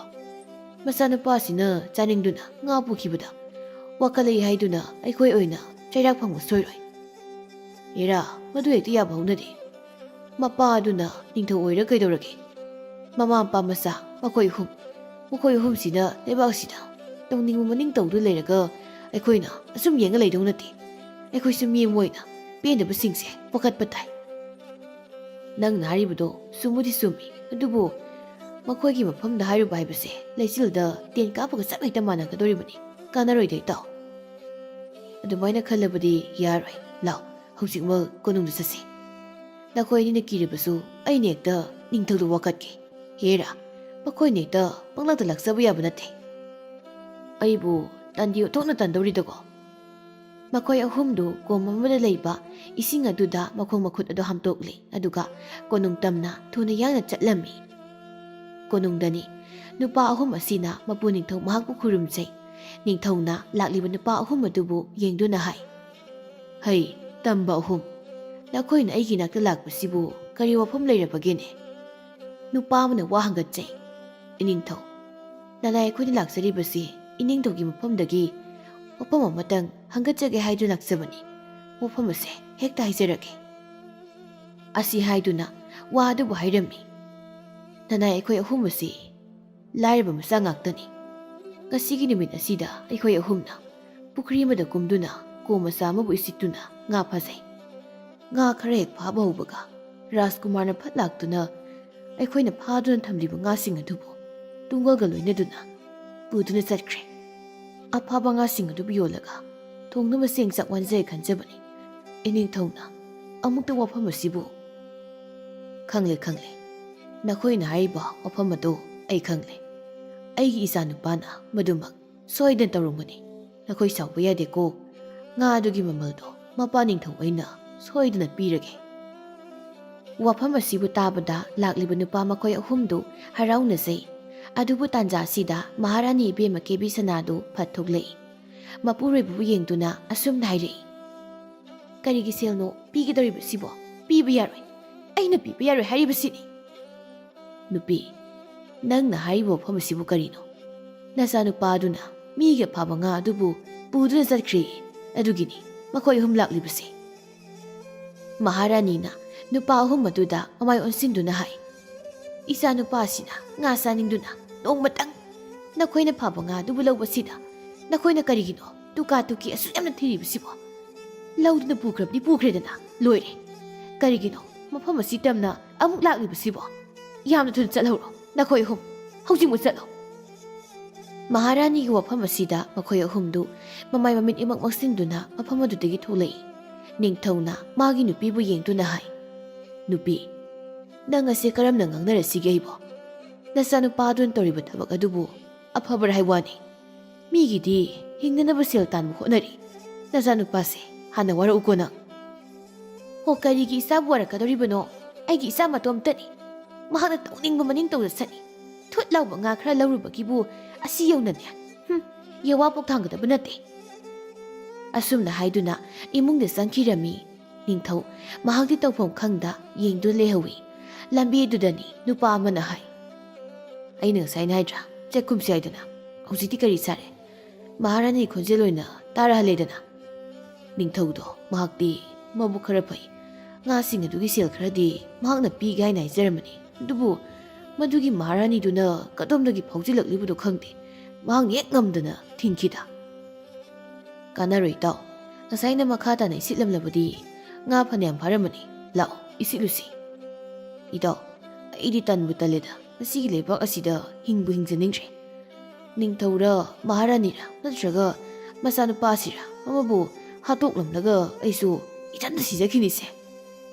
ꯃꯆꯥꯅꯨꯄꯥꯁꯤꯅ ꯆꯥꯅꯤꯡꯗꯨꯅ ꯉꯥ ꯄꯨꯈꯤꯕꯗ ꯋꯥꯈꯠꯂꯛꯏ ꯍꯥꯏꯗꯨꯅ ꯑꯩꯈꯣꯏ ꯑꯣꯏꯅ ꯆꯩꯔꯥꯛ ꯐꯪꯕ ꯁꯣꯏꯔꯣꯏ꯫" "ꯍꯦꯔꯥ, ꯃꯗꯨ ꯍꯦꯛꯇ ꯌꯥꯕ ꯍꯧꯅꯗꯦ꯫ ꯃꯄꯥ ꯑꯗꯨꯅ ꯅꯤꯡꯊꯧ ꯑꯣꯏꯔ ꯀꯩꯗꯧꯔꯒꯦ? ꯃꯃꯥ ꯃꯄꯥ ꯃꯆꯥ ꯃꯈꯣꯏ ꯑꯍꯨꯝ, ꯃꯈꯣꯏ ꯑꯍꯨꯝꯁꯤꯅ ꯂꯩꯕꯥꯛꯁꯤꯗ ꯇꯧꯅꯤꯡꯕ ꯃꯅꯤꯡ ꯇꯧꯗꯨꯅ ꯂꯩꯔꯒ ꯑꯩꯈꯣꯏꯅ ꯑꯁꯨꯝ ꯌꯦꯡꯉ ꯂꯩꯗꯧ ꯅꯠꯇꯦ꯫ ꯑꯩꯈꯣꯏꯁꯨ ꯃꯤ ꯑꯃ ꯑꯣꯏꯅ ꯄꯦꯟꯗꯕꯁꯤꯡꯁꯦ ꯋꯥꯀꯠꯄ ꯇꯥꯏ꯫" "ꯅꯪꯅ ꯍꯥꯏꯔꯤꯕꯗꯣ ꯆꯨꯝꯕꯨꯗꯤ ꯆꯨꯝꯃꯤ, ꯑꯗꯨꯕꯨ ꯃꯈꯣꯏꯒꯤ ꯃꯐꯝꯗ ꯍꯥꯏꯔꯨꯕ ꯍꯥꯏꯕꯁꯦ ꯂꯩꯆꯤꯜꯗ ꯇꯦꯟ ꯀꯥꯞꯄꯒ ꯆꯞ ꯍꯦꯛꯇ ꯃꯥꯟꯅꯒꯗꯧꯔꯤꯕꯅꯤ꯫ ꯀꯥꯟꯅꯔꯣꯏꯗ ꯏꯇꯥꯎ꯫ ꯑꯗꯨꯃꯥꯏꯅ ꯈꯜꯂꯕꯗꯤ ꯌꯥꯔꯣꯏ꯫ ꯂꯥꯎ, ꯍꯧꯖꯤꯛꯃꯛ ꯀꯣꯅꯨꯡꯗ ꯆꯠꯁꯤ꯫ ꯅꯈꯣꯏ ꯑꯅꯤꯅ ꯀꯤꯔꯕꯁꯨ ꯑꯩꯅ ꯍꯦꯛꯇ ꯅꯤꯡꯊꯧꯗ ꯋꯥꯀꯠꯀꯦ꯫ ꯍꯦꯔꯥ, ꯃꯈꯣꯏꯅ ꯍꯦꯛꯇ ꯄꯪꯂꯥꯛꯇ ꯂꯥꯛꯆꯕ ꯌꯥꯕ ꯅꯠꯇꯦ꯫ ꯑꯩꯕꯨ ꯇꯥꯟꯗꯤ ꯑꯣꯟꯊꯣꯛꯅ ꯇꯥꯟꯗꯧꯔꯤꯗꯀꯣ꯫" ꯃꯈꯣꯏ ꯑꯍꯨꯝꯗꯨ ꯀꯣꯝ ꯑꯃꯗ ꯂꯩꯕ ꯏꯁꯤꯡ ꯑꯗꯨꯗ ꯃꯈꯣꯡ ꯃꯈꯨꯠ ꯑꯗꯨ ꯍꯥꯝꯗꯣꯛꯂꯤ, ꯑꯗꯨꯒ ꯀꯣꯅꯨꯡ ꯇꯝꯅ ꯊꯨꯅ ꯌꯥꯡꯅ ꯆꯠꯂꯝꯃꯤ꯫ ꯀꯣꯅꯨꯡꯗꯅꯤ꯫ ꯅꯨꯄꯥ ꯑꯍꯨꯝ ꯑꯁꯤꯅ ꯃꯄꯨ ꯅꯤꯡꯊꯧ ꯃꯍꯥꯛꯄꯨ ꯈꯨꯔꯨꯝꯖꯩ꯫ ꯅꯤꯡꯊꯧꯅ ꯂꯥꯛꯂꯤꯕ ꯅꯨꯄꯥ ꯑꯍꯨꯝ ꯑꯗꯨꯕꯨ ꯌꯦꯡꯗꯨꯅ ꯍꯥꯏ, "ꯍꯩ, ꯇꯝꯕ ꯑꯍꯨꯝ, ꯅꯈꯣꯏꯅ ꯑꯩꯒꯤ ꯅꯥꯛꯇ ꯂꯥꯛꯄꯁꯤꯕꯨ ꯀꯔꯤ ꯋꯥꯐꯝ ꯂꯩꯔꯕꯒꯦꯅꯦ?" ꯅꯨꯄꯥ ꯑꯃꯅ ꯋꯥ ꯍꯪꯒꯠꯆꯩ, "ꯏꯅꯤꯡꯊꯧ, ꯅꯅꯥꯏ ꯑꯩꯈꯣꯏꯅ ꯂꯥꯛꯆꯔꯤꯕꯁꯤ ꯏꯅꯤꯡꯊꯧꯒꯤ ꯃꯐꯝꯗꯒꯤ ꯋꯥꯐꯝ ꯑꯃꯇꯪ ꯍꯪꯒꯠꯆꯒꯦ ꯍꯥꯏꯗꯨꯅ ꯂꯥꯛꯆꯕꯅꯤ꯫ ꯋꯥꯐꯝ ꯑꯁꯦ ꯍꯦꯛꯇ ꯍꯥꯏꯖꯔꯒꯦ꯫" ꯑꯁꯤ ꯍꯥꯏꯗꯨꯅ ꯋꯥ ꯑꯗꯨꯕꯨ ꯍꯥꯏꯔꯝꯃꯤ꯫ "ꯅꯅꯥꯏ ꯑꯩꯈꯣꯏ ꯑꯍꯨꯝ ꯑꯁꯤ ꯂꯥꯏꯔꯕ ꯃꯆꯥ ꯉꯥꯛꯇꯅꯤ꯫ ꯉꯁꯤꯒꯤ ꯅꯨꯃꯤꯠ ꯑꯁꯤꯗ ꯑꯩꯈꯣꯏ ꯑꯍꯨꯝꯅ ꯄꯨꯈ꯭ꯔꯤ ꯑꯃꯗ ꯀꯨꯝꯗꯨꯅ ꯀꯣ ꯃꯆꯥ ꯑꯃꯕꯨ ꯏꯁꯤꯠꯇꯨꯅ ꯉꯥ ꯐꯥꯖꯩ꯫ ꯉꯥ ꯈꯔ ꯍꯦꯛ ꯐꯥꯕ ꯍꯧꯕꯒ ꯔꯥꯖꯀꯨꯃꯥꯔꯅ ꯐꯠ ꯂꯥꯛꯇꯨꯅ ꯑꯩꯈꯣꯏꯅ ꯐꯥꯗꯨꯅ ꯊꯝꯂꯤꯕ ꯉꯥꯁꯤꯡ ꯑꯗꯨꯕꯨ ꯇꯨꯡꯒꯣꯜꯒ ꯂꯣꯏꯅꯗꯨꯅ ꯄꯨꯗꯨꯅ ꯆꯠꯈ꯭ꯔꯦ꯫ ꯑꯐꯥꯕ ꯉꯥꯁꯤꯡ ꯑꯗꯨꯕꯨ ꯌꯣꯜꯂꯒ ꯊꯣꯡꯅꯕ ꯆꯦꯡ ꯆꯥꯛ ꯋꯥꯟꯖꯩ ꯈꯟꯖꯕꯅꯤ꯫ ꯏꯅꯤꯡꯊꯧꯅ ꯑꯃꯨꯛꯇ ꯋꯥꯐꯝ ꯑꯁꯤꯕꯨ" "ꯈꯪꯂꯦ, ꯈꯪꯂꯦ꯫ ꯅꯈꯣꯏꯅ ꯍꯥꯏꯔꯤꯕ ꯋꯥꯐꯝ ꯑꯗꯨ ꯑꯩ ꯈꯪꯂꯦ꯫ ꯑꯩꯒꯤ ꯏꯆꯥꯅꯨꯄꯥꯅ ꯃꯗꯨꯃꯛ ꯁꯣꯏꯗꯅ ꯇꯧꯔꯝꯒꯅꯤ꯫ ꯅꯈꯣꯏ ꯁꯥꯎꯕ ꯌꯥꯗꯦꯀꯣ꯫ ꯉꯥ ꯑꯗꯨꯒꯤ ꯃꯃꯜꯗꯣ ꯃꯄꯥ ꯅꯤꯡꯊꯧ ꯑꯩꯅ ꯁꯣꯏꯗꯅ ꯄꯤꯔꯒꯦ꯫" ꯋꯥꯐꯝ ꯑꯁꯤꯕꯨ ꯇꯥꯕꯗ ꯂꯥꯛꯂꯤꯕ ꯅꯨꯄꯥ ꯃꯈꯣꯏ ꯑꯍꯨꯝꯗꯨ ꯍꯔꯥꯎꯅꯖꯩ꯫ ꯑꯗꯨꯕꯨ ꯇꯥꯟꯖꯥ ꯑꯁꯤꯗ ꯃꯍꯥꯔꯥꯅꯤ ꯏꯕꯦꯝꯃ ꯀꯦꯕꯤ ꯁꯅꯥꯗꯨ ꯐꯠ ꯊꯣꯛꯂꯛꯏ꯫ ꯃꯄꯨꯔꯣꯏꯕꯕꯨ ꯌꯦꯡꯗꯨꯅ ꯑꯁꯨꯝꯅ ꯍꯥꯏꯔꯛꯏ, "ꯀꯔꯤꯒꯤ ꯁꯦꯜꯅꯣ ꯄꯤꯒꯗꯧꯔꯤꯕꯁꯤꯕꯣ? ꯄꯤꯕ ꯌꯥꯔꯣꯏ꯫ ꯑꯩꯅ ꯄꯤꯕ ꯌꯥꯔꯣꯏ ꯍꯥꯏꯔꯤꯕꯁꯤꯅꯤ꯫" "ꯅꯨꯄꯤ, ꯅꯪꯅ ꯍꯥꯏꯔꯤꯕ ꯋꯥꯐꯝ ꯑꯁꯤꯕꯨ ꯀꯔꯤꯅꯣ? ꯅꯆꯥꯅꯨꯄꯥ ꯑꯗꯨꯅ ꯃꯤꯒꯤ ꯑꯐꯥꯕ ꯉꯥ ꯑꯗꯨꯕꯨ ꯄꯨꯗꯨꯅ ꯆꯠꯈ꯭ꯔꯦ꯫ ꯑꯗꯨꯒꯤꯅꯤ ꯃꯈꯣꯏ ꯑꯍꯨꯝ ꯂꯥꯛꯂꯤꯕꯁꯦ꯫" ꯃꯍꯥꯔꯥꯅꯤꯅ ꯅꯨꯄꯥ ꯑꯍꯨꯝ ꯑꯗꯨꯗ ꯃꯃꯥꯏ ꯑꯣꯟꯁꯤꯟꯗꯨꯅ ꯍꯥꯏ, "ꯏꯆꯥꯅꯨꯄꯥ ꯑꯁꯤꯅ ꯉꯥ ꯆꯥꯅꯤꯡꯗꯨꯅ ꯅꯣꯡꯃꯇꯪ ꯅꯈꯣꯏꯅ ꯐꯥꯕ ꯉꯥ ꯑꯗꯨꯕꯨ ꯂꯧꯕꯁꯤꯗ ꯅꯈꯣꯏꯅ ꯀꯔꯤꯒꯤꯅꯣ ꯇꯨꯀꯥ ꯇꯨꯀꯤ ꯑꯁꯨꯛ ꯌꯥꯝꯅ ꯊꯤꯔꯤꯕꯁꯤꯕꯣ? ꯂꯧꯗꯨꯅ ꯄꯨꯈ꯭ꯔꯕꯗꯤ ꯄꯨꯈ꯭ꯔꯦꯗꯅ, ꯂꯣꯏꯔꯦ꯫ ꯀꯔꯤꯒꯤꯅꯣ ꯃꯐꯝ ꯑꯁꯤ ꯇꯝꯅ ꯑꯃꯨꯛ ꯂꯥꯛꯂꯤꯕꯁꯤꯕꯣ? ꯌꯥꯝꯅ ꯊꯨꯅ ꯆꯠꯍꯧꯔꯣ, ꯅꯈꯣꯏ ꯑꯍꯨꯝ, ꯍꯧꯖꯤꯛꯃꯛ ꯆꯠꯂꯣ꯫" ꯃꯍꯥꯔꯥꯅꯤꯒꯤ ꯋꯥꯐꯝ ꯑꯁꯤꯗ ꯃꯈꯣꯏ ꯑꯍꯨꯝꯗꯨ ꯃꯃꯥꯏ ꯃꯃꯤꯠ ꯏꯃꯛ ꯃꯛꯁꯤꯟꯗꯨꯅ ꯃꯐꯝ ꯑꯗꯨꯗꯒꯤ ꯊꯣꯛꯂꯛꯏ꯫ ꯅꯤꯡꯊꯧꯅ ꯃꯥꯒꯤ ꯅꯨꯄꯤꯕꯨ ꯌꯦꯡꯗꯨꯅ ꯍꯥꯏ, "ꯅꯨꯄꯤ, ꯅꯪ ꯑꯁꯦ ꯀꯔꯝꯅ ꯉꯥꯡꯅꯔꯁꯤꯒꯦ ꯑꯩꯕꯣ? ꯅꯆꯥꯅꯨꯄꯥꯗꯨꯅ ꯇꯧꯔꯤꯕ ꯊꯕꯛ ꯑꯗꯨꯕꯨ ꯑꯐꯕꯔ ꯍꯥꯏ ꯋꯥꯅꯤ꯫ ꯃꯤꯒꯤꯗꯤ ꯍꯤꯡꯅꯅꯕ ꯁꯦꯜ ꯇꯥꯟꯕ ꯍꯣꯠꯅꯔꯤ꯫ ꯅꯆꯥꯅꯨꯄꯥꯁꯦ ꯍꯥꯟꯅ ꯋꯥꯔꯛꯎꯀꯣ ꯅꯪ꯫" "ꯍꯣ, ꯀꯔꯤꯒꯤ ꯏꯆꯥꯕꯨ ꯋꯥꯔꯛꯀꯗꯧꯔꯤꯕꯅꯣ? ꯑꯩꯒꯤ ꯏꯆꯥ ꯃꯇꯣꯝꯇꯅꯤ꯫ ꯃꯍꯥꯛꯅ ꯇꯧꯅꯤꯡꯕ ꯃꯅꯤꯡ ꯇꯧꯖꯁꯅꯤ꯫ ꯊꯨꯠ ꯂꯥꯎꯕ ꯉꯥ ꯈꯔ ꯂꯧꯔꯨꯕꯒꯤꯕꯨ ꯑꯁꯤ ꯌꯧꯅꯅꯦ꯫ ꯍꯨꯝ, ꯌꯦꯋꯥ ꯄꯣꯛ ꯊꯥꯡꯒꯗꯕ ꯅꯠꯇꯦ꯫ ꯑꯁꯨꯝꯅ ꯍꯥꯏꯗꯨꯅ ꯏꯃꯨꯡꯗ ꯆꯪꯈꯤꯔꯝꯃꯤ꯫ ꯅꯤꯡꯊꯧ ꯃꯍꯥꯛꯇꯤ ꯇꯧꯐꯝ ꯈꯪꯗ ꯌꯦꯡꯗꯨꯅ ꯂꯩꯍꯧꯏ꯫ ꯂꯝꯕꯤꯗꯨꯗꯅꯤ ꯅꯨꯄꯥ ꯑꯃꯅ ꯍꯥꯏ, "ꯑꯩꯅ ꯉꯁꯥꯏꯅ ꯍꯥꯏꯗ꯭ꯔꯥ, ꯆꯠꯈꯨꯝꯁꯤ ꯍꯥꯏꯗꯅ? ꯍꯧꯖꯤꯛꯇꯤ ꯀꯔꯤ ꯆꯥꯔꯦ? ꯃꯍꯥꯔꯥꯅꯤ ꯈꯣꯟꯖꯦꯜ ꯑꯣꯏꯅ ꯇꯥꯔꯍꯜꯂꯦꯗꯅ?" ꯅꯤꯡꯊꯧꯗꯣ ꯃꯍꯥꯛꯇꯤ ꯃꯕꯨꯛ ꯈꯔ ꯐꯩ꯫ ꯉꯥꯁꯤꯡ ꯑꯗꯨꯒꯤ ꯁꯦꯜ ꯈꯔꯗꯤ ꯃꯍꯥꯛꯅ ꯄꯤꯒꯦ ꯍꯥꯏꯅ ꯍꯥꯏꯖꯔꯝꯕꯅꯤ꯫ ꯑꯗꯨꯕꯨ ꯃꯗꯨꯒꯤ ꯃꯍꯥꯔꯥꯅꯤꯗꯨꯅ ꯀꯗꯣꯝꯗꯒꯤ ꯐꯥꯎꯖꯤꯜꯂꯛꯂꯤꯕꯅꯣ ꯈꯪꯗꯦ꯫ ꯃꯍꯥꯛꯅ ꯍꯦꯛ ꯉꯝꯗꯅ ꯊꯤꯡꯈꯤꯗ꯫ "ꯀꯥꯟꯅꯔꯣꯏ ꯏꯇꯥꯎ꯫ ꯉꯁꯥꯏꯅ ꯃꯈꯥ ꯇꯥꯅ ꯏꯁꯤꯠꯂꯝꯂꯕꯗꯤ ꯉꯥ ꯐꯅꯌꯥꯝ ꯐꯥꯔꯝꯃꯅꯤ꯫ ꯂꯥꯛꯑꯣ, ꯏꯁꯤꯠꯂꯨꯁꯤ꯫" "ꯏꯇꯥꯎ, ꯑꯩꯗꯤ ꯇꯟꯕꯨ ꯇꯜꯂꯦꯗ꯫ ꯃꯁꯤꯒꯤ ꯂꯩꯕꯥꯛ ꯑꯁꯤꯗ ꯍꯤꯡꯕꯨ ꯍꯤꯡꯖꯅꯤꯡꯗ꯭ꯔꯦ꯫ ꯅꯤꯡꯊꯧꯔ ꯃꯍꯥꯔꯥꯅꯤꯔ ꯅꯠꯇ꯭ꯔꯒ ꯃꯆꯥꯅꯨꯄꯥꯁꯤꯔ ꯑꯃꯕꯨ ꯍꯥꯠꯇꯣꯛꯂꯝꯂꯒ ꯑꯩꯁꯨ ꯏꯊꯟꯇ ꯁꯤꯖꯈꯤꯅꯤꯁꯦ꯫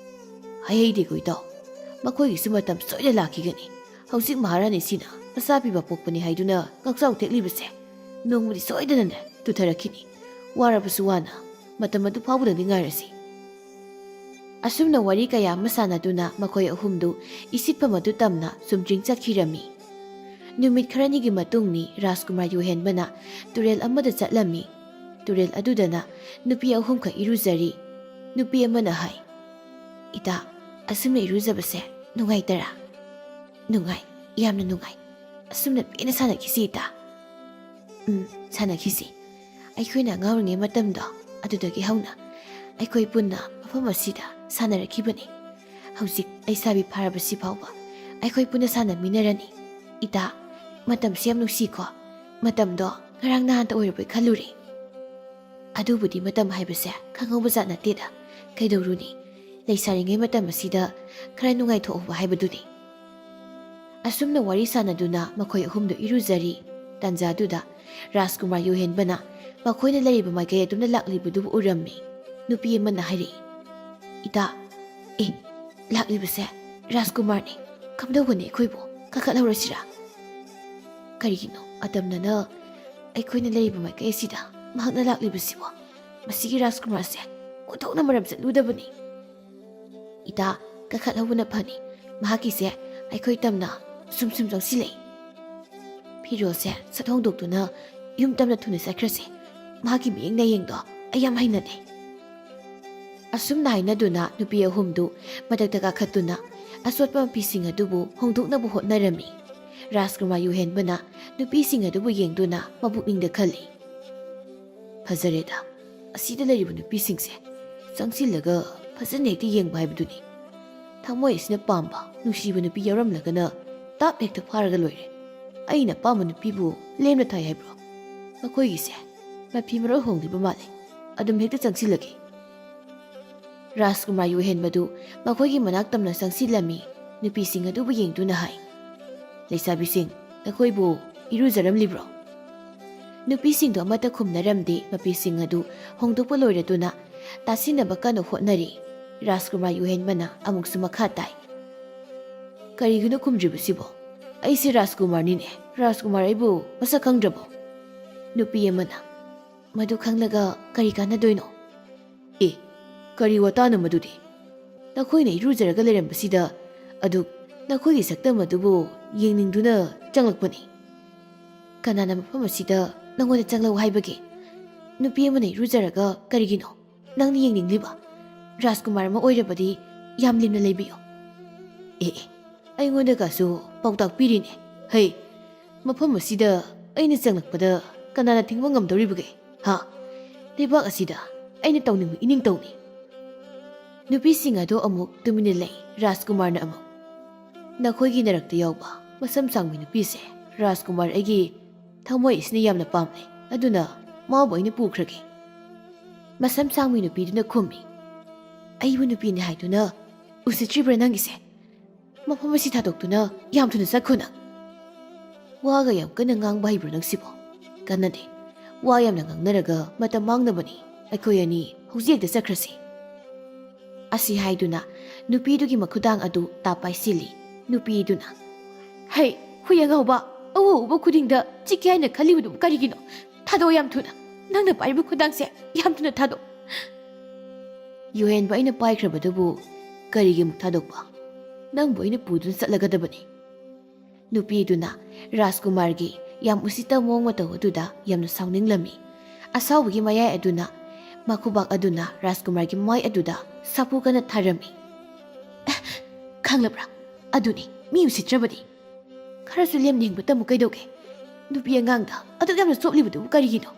ꯍꯥꯏꯍꯩꯗꯦꯀꯣ ꯏꯇꯥꯎ, ꯃꯈꯣꯏꯒꯤꯁꯨ ꯃꯇꯝ ꯁꯣꯏꯗ ꯂꯥꯛꯈꯤꯒꯅꯤ꯫ ꯍꯧꯖꯤꯛ ꯃꯍꯥꯔꯥꯅꯤꯁꯤꯅ ꯃꯆꯥ ꯄꯤꯕ ꯄꯣꯛꯄꯅꯤ ꯍꯥꯏꯗꯨꯅ ꯉꯥꯛꯆꯥꯎ ꯊꯦꯛꯂꯤꯕꯁꯦ ꯅꯣꯡꯃꯗꯤ ꯁꯣꯏꯗꯅꯅꯦ ꯇꯨꯊꯔꯛꯈꯤꯅꯤ꯫ ꯋꯥꯔꯕꯁꯨ ꯋꯥꯅ ꯃꯇꯝ ꯑꯗꯨ ꯐꯥꯎꯕꯗꯪꯗꯤ ꯉꯥꯏꯔꯁꯤ꯫" ꯑꯁꯨꯝꯅ ꯋꯥꯔꯤ ꯀꯌꯥ ꯑꯃ ꯁꯥꯟꯅꯗꯨꯅ ꯃꯈꯣꯏ ꯑꯍꯨꯝꯗꯨ ꯏꯁꯤꯠꯐꯝ ꯑꯗꯨ ꯇꯝꯅ ꯆꯨꯝꯗ꯭ꯔꯤꯡ ꯆꯠꯈꯤꯔꯝꯃꯤ꯫ ꯅꯨꯃꯤꯠ ꯈꯔꯅꯤꯒꯤ ꯃꯇꯨꯡꯅꯤ ꯔꯥꯖꯀꯨꯃꯥꯔ ꯌꯨꯍꯦꯟꯕꯅ ꯇꯨꯔꯦꯜ ꯑꯃꯗ ꯆꯠꯂꯝꯃꯤ꯫ ꯇꯨꯔꯦꯜ ꯑꯗꯨꯗꯅ ꯅꯨꯄꯤ ꯑꯍꯨꯝꯈꯛ ꯏꯔꯨꯖꯔꯤ꯫ ꯅꯨꯄꯤ ꯑꯃꯅ ꯍꯥꯏ, "ꯏꯇꯥ, ꯑꯁꯨꯝꯅ ꯏꯔꯨꯖꯕꯁꯦ ꯅꯨꯡꯉꯥꯏꯇꯔꯥ?" "ꯅꯨꯡꯉꯥꯏ, ꯌꯥꯝꯅ ꯅꯨꯡꯉꯥꯏ꯫ ꯑꯁꯨꯝꯅ ꯄꯦꯟꯅ ꯁꯥꯟꯅꯈꯤꯁꯤ ꯏꯇꯥ꯫" "ꯎꯝ, ꯁꯥꯟꯅꯈꯤꯁꯤ꯫ ꯑꯩꯈꯣꯏꯅ ꯑꯉꯥꯡ ꯑꯣꯏꯔꯤꯉꯩ ꯃꯇꯝꯗꯣ, ꯑꯗꯨꯗꯒꯤ ꯍꯧꯅ ꯑꯩꯈꯣꯏ ꯄꯨꯟꯅ ꯃꯐꯝ ꯑꯁꯤꯗ ꯁꯥꯟꯅꯔꯛꯈꯤꯕꯅꯤ꯫ ꯍꯧꯖꯤꯛ ꯂꯩꯁꯥꯕꯤ ꯐꯥꯔꯕꯁꯤ ꯐꯥꯎꯕ ꯑꯩꯈꯣꯏ ꯄꯨꯟꯅ ꯁꯥꯟꯅꯃꯤꯟꯅꯔꯅꯤ꯫ ꯏꯇꯥ, ꯃꯇꯝꯁꯤ ꯌꯥꯝ ꯅꯨꯡꯁꯤꯀꯣ꯫ ꯃꯇꯝꯗꯣ ꯉꯔꯥꯡ ꯅꯍꯥꯟꯇ ꯑꯣꯏꯔꯕꯣꯏ ꯈꯜꯂꯨꯔꯦ꯫" "ꯑꯗꯨꯕꯨꯗꯤ ꯃꯇꯝ ꯍꯥꯏꯕꯁꯦ ꯈꯪꯍꯧꯕꯖꯥꯠ ꯅꯠꯇꯦꯗ꯫ ꯀꯩꯗꯧꯔꯨꯅꯤ? ꯂꯩꯁꯥꯔꯤꯉꯩ ꯃꯇꯝ ꯑꯁꯤꯗ ꯈꯔ ꯅꯨꯡꯉꯥꯏꯊꯣꯛꯍꯧꯕ ꯍꯥꯏꯕꯗꯨꯅꯤ꯫" ꯑꯁꯨꯝꯅ ꯋꯥꯔꯤ ꯁꯥꯟꯅꯗꯨꯅ ꯃꯈꯣꯏ ꯑꯍꯨꯝꯗꯨ ꯏꯔꯨꯖꯔꯤ꯫ ꯇꯥꯟꯖꯥꯗꯨꯗ ꯔꯥꯖꯀꯨꯃꯥꯔ ꯌꯨꯍꯦꯟꯕꯅ ꯃꯈꯣꯏꯅ ꯂꯩꯔꯤꯕ ꯃꯥꯏꯀꯩ ꯑꯗꯨꯝꯅ ꯂꯥꯛꯂꯤꯕꯗꯨ ꯎꯔꯝꯃꯤ꯫ ꯅꯨꯄꯤ ꯑꯃꯅ ꯍꯥꯏꯔꯛꯏ, "ꯏꯇꯥ, ꯑꯦ, ꯂꯥꯛꯂꯤꯕꯁꯦ ꯔꯥꯖꯀꯨꯃꯥꯔꯅꯤ꯫ ꯀꯝꯗꯧꯒꯅꯤ ꯑꯩꯈꯣꯏꯕꯨ? ꯀꯥꯈꯠꯍꯧꯔꯁꯤꯔꯥ?" "ꯀꯔꯤꯒꯤꯅꯣ ꯑꯇꯝꯅꯅ ꯑꯩꯈꯣꯏꯅ ꯂꯩꯔꯤꯕ ꯃꯥꯏꯀꯩ ꯑꯁꯤꯗ ꯃꯍꯥꯛꯅ ꯂꯥꯛꯂꯤꯕꯁꯤꯕꯣ? ꯃꯁꯤꯒꯤ ꯔꯥꯖꯀꯨꯃꯥꯔꯁꯦ ꯑꯣꯟꯊꯣꯛꯅ ꯃꯔꯝ ꯆꯠꯂꯨꯗꯕꯅꯤ꯫" "ꯏꯇꯥ, ꯀꯥꯈꯠꯍꯧꯕꯅ ꯐꯅꯤ꯫ ꯃꯍꯥꯛꯀꯤꯁꯦ ꯑꯩꯈꯣꯏ ꯇꯝꯅ ꯁꯨꯝ ꯁꯨꯝ ꯆꯪꯁꯤꯜꯂꯛꯏ꯫" ꯐꯤꯔꯣꯜꯁꯦ ꯁꯠ ꯍꯣꯡꯗꯣꯛꯇꯨꯅ ꯌꯨꯝ ꯇꯞꯅ ꯊꯨꯅ ꯆꯠꯈ꯭ꯔꯁꯦ꯫ ꯃꯍꯥꯛꯀꯤ ꯃꯤꯌꯦꯡ ꯅꯌꯦꯡꯗꯣ ꯑꯩ ꯌꯥꯝ ꯍꯩꯅꯗꯦ꯫ ꯑꯁꯨꯝꯅ ꯍꯥꯏꯅꯗꯨꯅ ꯅꯨꯄꯤ ꯑꯍꯨꯝꯗꯨ ꯃꯊꯛꯇ ꯀꯥꯈꯠꯇꯨꯅ ꯑꯁꯣꯠꯄ ꯃꯄꯤꯁꯤꯡ ꯑꯗꯨꯕꯨ ꯍꯣꯡꯗꯣꯛꯅꯕ ꯍꯣꯠꯅꯔꯝꯃꯤ꯫ ꯔꯥꯖꯀꯨꯃꯥꯔ ꯌꯨꯍꯦꯟꯕꯅ ꯅꯨꯄꯤꯁꯤꯡ ꯑꯗꯨꯕꯨ ꯌꯦꯡꯗꯨꯅ ꯃꯄꯨꯛꯅꯤꯡꯗ ꯈꯜꯂꯤ, "ꯐꯖꯔꯦꯗ, ꯑꯁꯤꯗ ꯂꯩꯔꯤꯕ ꯅꯨꯄꯤꯁꯤꯡꯁꯦ ꯆꯪꯁꯤꯜꯂꯒ ꯐꯖꯅ ꯍꯦꯛꯇ ꯌꯦꯡꯕ ꯍꯥꯏꯕꯗꯨꯅꯤ꯫ ꯊꯃꯣꯏ ꯑꯁꯤꯅ ꯄꯥꯝꯕ ꯅꯨꯡꯁꯤꯕ ꯅꯨꯄꯤ ꯌꯥꯎꯔꯝꯂꯒꯅ ꯇꯥꯞ ꯍꯦꯛꯇ ꯐꯥꯔꯒ ꯂꯣꯏꯔꯦ꯫ ꯑꯩꯅ ꯑꯄꯥꯝꯕ ꯅꯨꯄꯤꯕꯨ ꯂꯦꯝꯅ ꯊꯥꯏ ꯍꯥꯏꯕ꯭ꯔꯣ? ꯃꯈꯣꯏꯒꯤꯁꯦ ꯃꯐꯤ ꯃꯔꯣꯜ ꯍꯣꯡꯂꯤꯕ ꯃꯥꯜꯂꯦ꯫ ꯑꯗꯨꯝ ꯍꯦꯛꯇ ꯆꯪꯁꯤꯜꯂꯒꯦ꯫" ꯔꯥꯖꯀꯨꯃꯥꯔ ꯌꯨꯍꯦꯟꯕꯗꯨ ꯃꯈꯣꯏꯒꯤ ꯃꯅꯥꯛ ꯇꯝꯅ ꯆꯪꯁꯤꯜꯂꯝꯃꯤ꯫ ꯅꯨꯄꯤꯁꯤꯡ ꯑꯗꯨꯕꯨ ꯌꯦꯡꯗꯨꯅ ꯍꯥꯏ, "ꯂꯩꯁꯥꯕꯤꯁꯤꯡ, ꯅꯈꯣꯏꯕꯨ ꯏꯔꯨꯖꯔꯝꯂꯤꯕ꯭ꯔꯣ?" ꯅꯨꯄꯤꯁꯤꯡꯗꯨ ꯑꯃꯠꯇ ꯈꯨꯝꯅꯔꯝꯗꯦ꯫ ꯃꯄꯤꯁꯤꯡ ꯑꯗꯨ ꯍꯣꯡꯗꯣꯛꯄ ꯂꯣꯏꯔꯗꯨꯅ ꯇꯥꯁꯤꯟꯅꯕ ꯀꯟꯅ ꯍꯣꯠꯅꯔꯤ꯫ ꯔꯥꯖꯀꯨꯃꯥꯔ ꯌꯨꯍꯦꯟꯕꯅ ꯑꯃꯨꯛꯁꯨ ꯃꯈꯥ ꯇꯥꯏ, "ꯀꯔꯤꯒꯤꯅꯣ ꯈꯨꯝꯗ꯭ꯔꯤꯕꯁꯤꯕꯣ? ꯑꯩꯁꯦ ꯔꯥꯖꯀꯨꯃꯥꯔꯅꯤꯅꯦ꯫ ꯔꯥꯖꯀꯨꯃꯥꯔ ꯑꯩꯕꯨ ꯃꯁꯛ ꯈꯪꯗ꯭ꯔꯕꯣ?" ꯅꯨꯄꯤ ꯑꯃꯅ, "ꯃꯗꯨ ꯈꯪꯂꯒ ꯀꯔꯤ ꯀꯥꯟꯅꯗꯣꯏꯅꯣ?" "ꯑꯦ, ꯀꯔꯤ ꯋꯥꯇꯥꯅꯣ ꯃꯗꯨꯗꯤ? ꯅꯈꯣꯏꯅ ꯏꯔꯨꯖꯔꯒ ꯂꯩꯔꯝꯕꯁꯤꯗ, ꯑꯗꯨ ꯅꯈꯣꯏꯒꯤ ꯁꯛꯇꯝ ꯑꯗꯨꯕꯨ ꯌꯦꯡꯅꯤꯡꯗꯨꯅ ꯆꯪꯂꯛꯄꯅꯤ꯫ ꯀꯅꯥꯅ ꯃꯐꯝ ꯑꯁꯤꯗ ꯅꯉꯣꯟꯗ ꯆꯪꯂꯛꯎ ꯍꯥꯏꯕꯒꯦ? ꯅꯨꯄꯤ ꯑꯃꯅ ꯏꯔꯨꯖꯔꯒ ꯀꯔꯤꯒꯤꯅꯣ ꯅꯪꯅ ꯌꯦꯡꯅꯤꯡꯂꯤꯕ? ꯔꯥꯖꯀꯨꯃꯥꯔ ꯑꯃ ꯑꯣꯏꯔꯕꯗꯤ ꯌꯥꯝ ꯂꯦꯝꯅ ꯂꯩꯕꯤꯌꯨ꯫" "ꯑꯦ, ꯑꯦ, ꯑꯩꯉꯣꯟꯗꯒꯁꯨ ꯄꯥꯎꯇꯥꯛ ꯄꯤꯔꯤꯅꯦ꯫ ꯍꯩ, ꯃꯐꯝ ꯑꯁꯤꯗ ꯑꯩꯅ ꯆꯪꯂꯛꯄꯗ ꯀꯅꯥꯅ ꯊꯤꯡꯕ ꯉꯝꯗꯧꯔꯤꯕꯒꯦ? ꯍꯥ? ꯂꯩꯕꯥꯛ ꯑꯁꯤꯗ ꯑꯩꯅ ꯇꯧꯅꯤꯡꯕ ꯏꯅꯤꯡ ꯇꯧꯅꯤ꯫" ꯅꯨꯄꯤꯁꯤꯡ ꯑꯗꯨ ꯑꯃꯨꯛ ꯇꯨꯃꯤꯟꯅ ꯂꯩ꯫ ꯔꯥꯖꯀꯨꯃꯥꯔꯅ ꯑꯃꯨꯛ, "ꯅꯈꯣꯏꯒꯤ ꯅꯔꯛꯇ ꯌꯥꯎꯕ ꯃꯁꯝ ꯁꯥꯡꯕꯤ ꯅꯨꯄꯤꯁꯦ ꯔꯥꯖꯀꯨꯃꯥꯔ ꯑꯩꯒꯤ ꯊꯃꯣꯏ ꯑꯁꯤꯅ ꯌꯥꯝꯅ ꯄꯥꯝꯂꯦ꯫ ꯑꯗꯨꯅ ꯃꯥꯕꯨ ꯑꯩꯅ ꯄꯨꯈ꯭ꯔꯒꯦ꯫" ꯃꯁꯝ ꯁꯥꯡꯕꯤ ꯅꯨꯄꯤꯗꯨꯅ ꯈꯨꯝꯃꯤ, "ꯑꯩꯕꯨ ꯅꯨꯄꯤꯅꯤ ꯍꯥꯏꯗꯨꯅ ꯎꯁꯤꯠꯇ꯭ꯔꯤꯕ꯭ꯔꯥ ꯅꯪꯒꯤꯁꯦ? ꯃꯐꯝ ꯑꯁꯤ ꯊꯥꯗꯣꯛꯇꯨꯅ ꯌꯥꯝ ꯊꯨꯅ ꯆꯠꯈꯣ ꯅꯪ꯫" "ꯋꯥꯒ ꯌꯥꯝ ꯀꯟꯅ ꯉꯥꯡꯕ ꯍꯩꯕ꯭ꯔꯣ ꯅꯪꯁꯤꯕꯣ? ꯀꯥꯟꯅꯗꯦ꯫ ꯋꯥ ꯌꯥꯝꯅ ꯉꯥꯡꯅꯔꯒ ꯃꯇꯝ ꯃꯥꯡꯅꯕꯅꯤ꯫ ꯑꯩꯈꯣꯏ ꯑꯅꯤ ꯍꯧꯖꯤꯛ ꯍꯦꯛꯇ ꯆꯠꯈ꯭ꯔꯁꯤ꯫" ꯑꯁꯤ ꯍꯥꯏꯗꯨꯅ ꯅꯨꯄꯤꯗꯨꯒꯤ ꯃꯈꯨꯗꯥꯡ ꯑꯗꯨ ꯇꯥꯞ ꯄꯥꯏꯁꯤꯜꯂꯤ꯫ ꯅꯨꯄꯤꯗꯨꯅ, "ꯍꯩ, ꯍꯨꯏ ꯑꯉꯧꯕ, ꯑꯎ ꯑꯎꯕ ꯈꯨꯗꯤꯡꯗ ꯆꯤꯛꯀꯦ ꯍꯥꯏꯅ ꯈꯜꯂꯤꯕꯗꯨꯕꯨ ꯀꯔꯤꯒꯤꯅꯣ? ꯊꯥꯗꯣꯛꯑꯣ ꯌꯥꯝ ꯊꯨꯅ꯫ ꯅꯪꯅ ꯄꯥꯏꯔꯤꯕ ꯈꯨꯗꯥꯡꯁꯦ ꯌꯥꯝ ꯊꯨꯅ ꯊꯥꯗꯣꯛ꯫" "ꯌꯨꯍꯦꯟꯕ ꯑꯩꯅ ꯄꯥꯏꯈ꯭ꯔꯕꯗꯨꯕꯨ ꯀꯔꯤꯒꯤ ꯑꯃꯨꯛ ꯊꯥꯗꯣꯛꯄ? ꯅꯪꯕꯨ ꯑꯩꯅ ꯄꯨꯗꯨꯅ ꯆꯠꯂꯒꯗꯕꯅꯤ꯫" ꯅꯨꯄꯤꯗꯨꯅ ꯔꯥꯖꯀꯨꯃꯥꯔꯒꯤ ꯌꯥꯝ ꯎꯁꯤꯠꯇꯕ ꯃꯑꯣꯡ ꯃꯇꯧ ꯑꯗꯨꯗ ꯌꯥꯝꯅ ꯁꯥꯎꯅꯤꯡꯂꯝꯃꯤ꯫ ꯑꯁꯥꯎꯕꯒꯤ ꯃꯌꯥꯏ ꯑꯗꯨꯅ ꯃꯈꯨꯕꯥꯛ ꯑꯗꯨꯅ ꯔꯥꯖꯀꯨꯃꯥꯔꯒꯤ ꯃꯃꯥꯏ ꯑꯗꯨꯗ ꯁꯥꯐꯨ ꯀꯟꯅ ꯊꯥꯔꯝꯃꯤ꯫ "ꯑꯦ, ꯈꯪꯂꯕ꯭ꯔꯥ? ꯑꯗꯨꯅꯤ, ꯃꯤ ꯎꯁꯤꯠꯇ꯭ꯔꯕꯗꯤ꯫ ꯈꯔꯁꯨ ꯂꯦꯝꯅ ꯍꯤꯡꯕ ꯇꯝꯃꯨ ꯀꯩꯗꯧꯒꯦ? ꯅꯨꯄꯤ ꯑꯉꯥꯡꯗ ꯑꯗꯨꯛ ꯌꯥꯝꯅ ꯆꯣꯞꯂꯤꯕꯗꯨꯕꯨ ꯀꯔꯤꯒꯤꯅꯣ?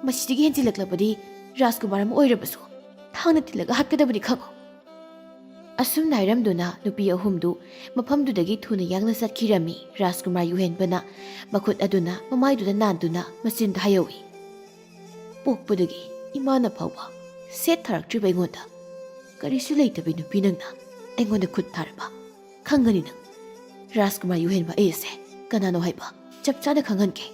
ꯃꯁꯤꯗꯒꯤ ꯍꯦꯟꯖꯤꯜꯂꯛꯂꯕꯗꯤ ꯔꯥꯖꯀꯨꯃꯥꯔ ꯑꯃ ꯑꯣꯏꯔꯕꯁꯨ ꯊꯥꯡꯅ ꯊꯤꯜꯂꯒ ꯍꯥꯠꯀꯗꯕꯅꯤ ꯈꯪꯉꯨ!" ꯑꯁꯨꯝꯅ ꯍꯥꯏꯔꯝꯗꯨꯅ ꯅꯨꯄꯤ ꯑꯍꯨꯝꯗꯨ ꯃꯐꯝꯗꯨꯗꯒꯤ ꯊꯨꯅ ꯌꯥꯡꯅ ꯆꯠꯈꯤꯔꯝꯃꯤ꯫ ꯔꯥꯖꯀꯨꯃꯥꯔ ꯌꯨꯍꯦꯟꯕꯅ ꯃꯈꯨꯠ ꯑꯗꯨꯅ ꯃꯃꯥꯏꯗꯨꯗ ꯅꯥꯟꯗꯨꯅ ꯃꯆꯤꯟꯗ ꯍꯥꯏꯍꯧꯏ, "ꯄꯣꯛꯄꯗꯒꯤ ꯏꯃꯥꯅ ꯐꯥꯎꯕ ꯁꯦꯠ ꯊꯥꯔꯛꯇ꯭ꯔꯤꯕ ꯑꯩꯉꯣꯟꯗ ꯀꯔꯤꯁꯨ ꯂꯩꯇꯕꯤ ꯅꯨꯄꯤ ꯅꯪꯅ ꯑꯩꯉꯣꯟꯗ ꯈꯨꯠ ꯊꯥꯔꯕ? ꯈꯪꯒꯅꯤ ꯅꯪ꯫ ꯔꯥꯖꯀꯨꯃꯥꯔ ꯌꯨꯍꯦꯟꯕ ꯑꯩ ꯑꯁꯦ ꯀꯅꯥꯅꯣ ꯍꯥꯏꯕ ꯆꯞ ꯆꯥꯅ ꯈꯪꯍꯟꯒꯦ꯫"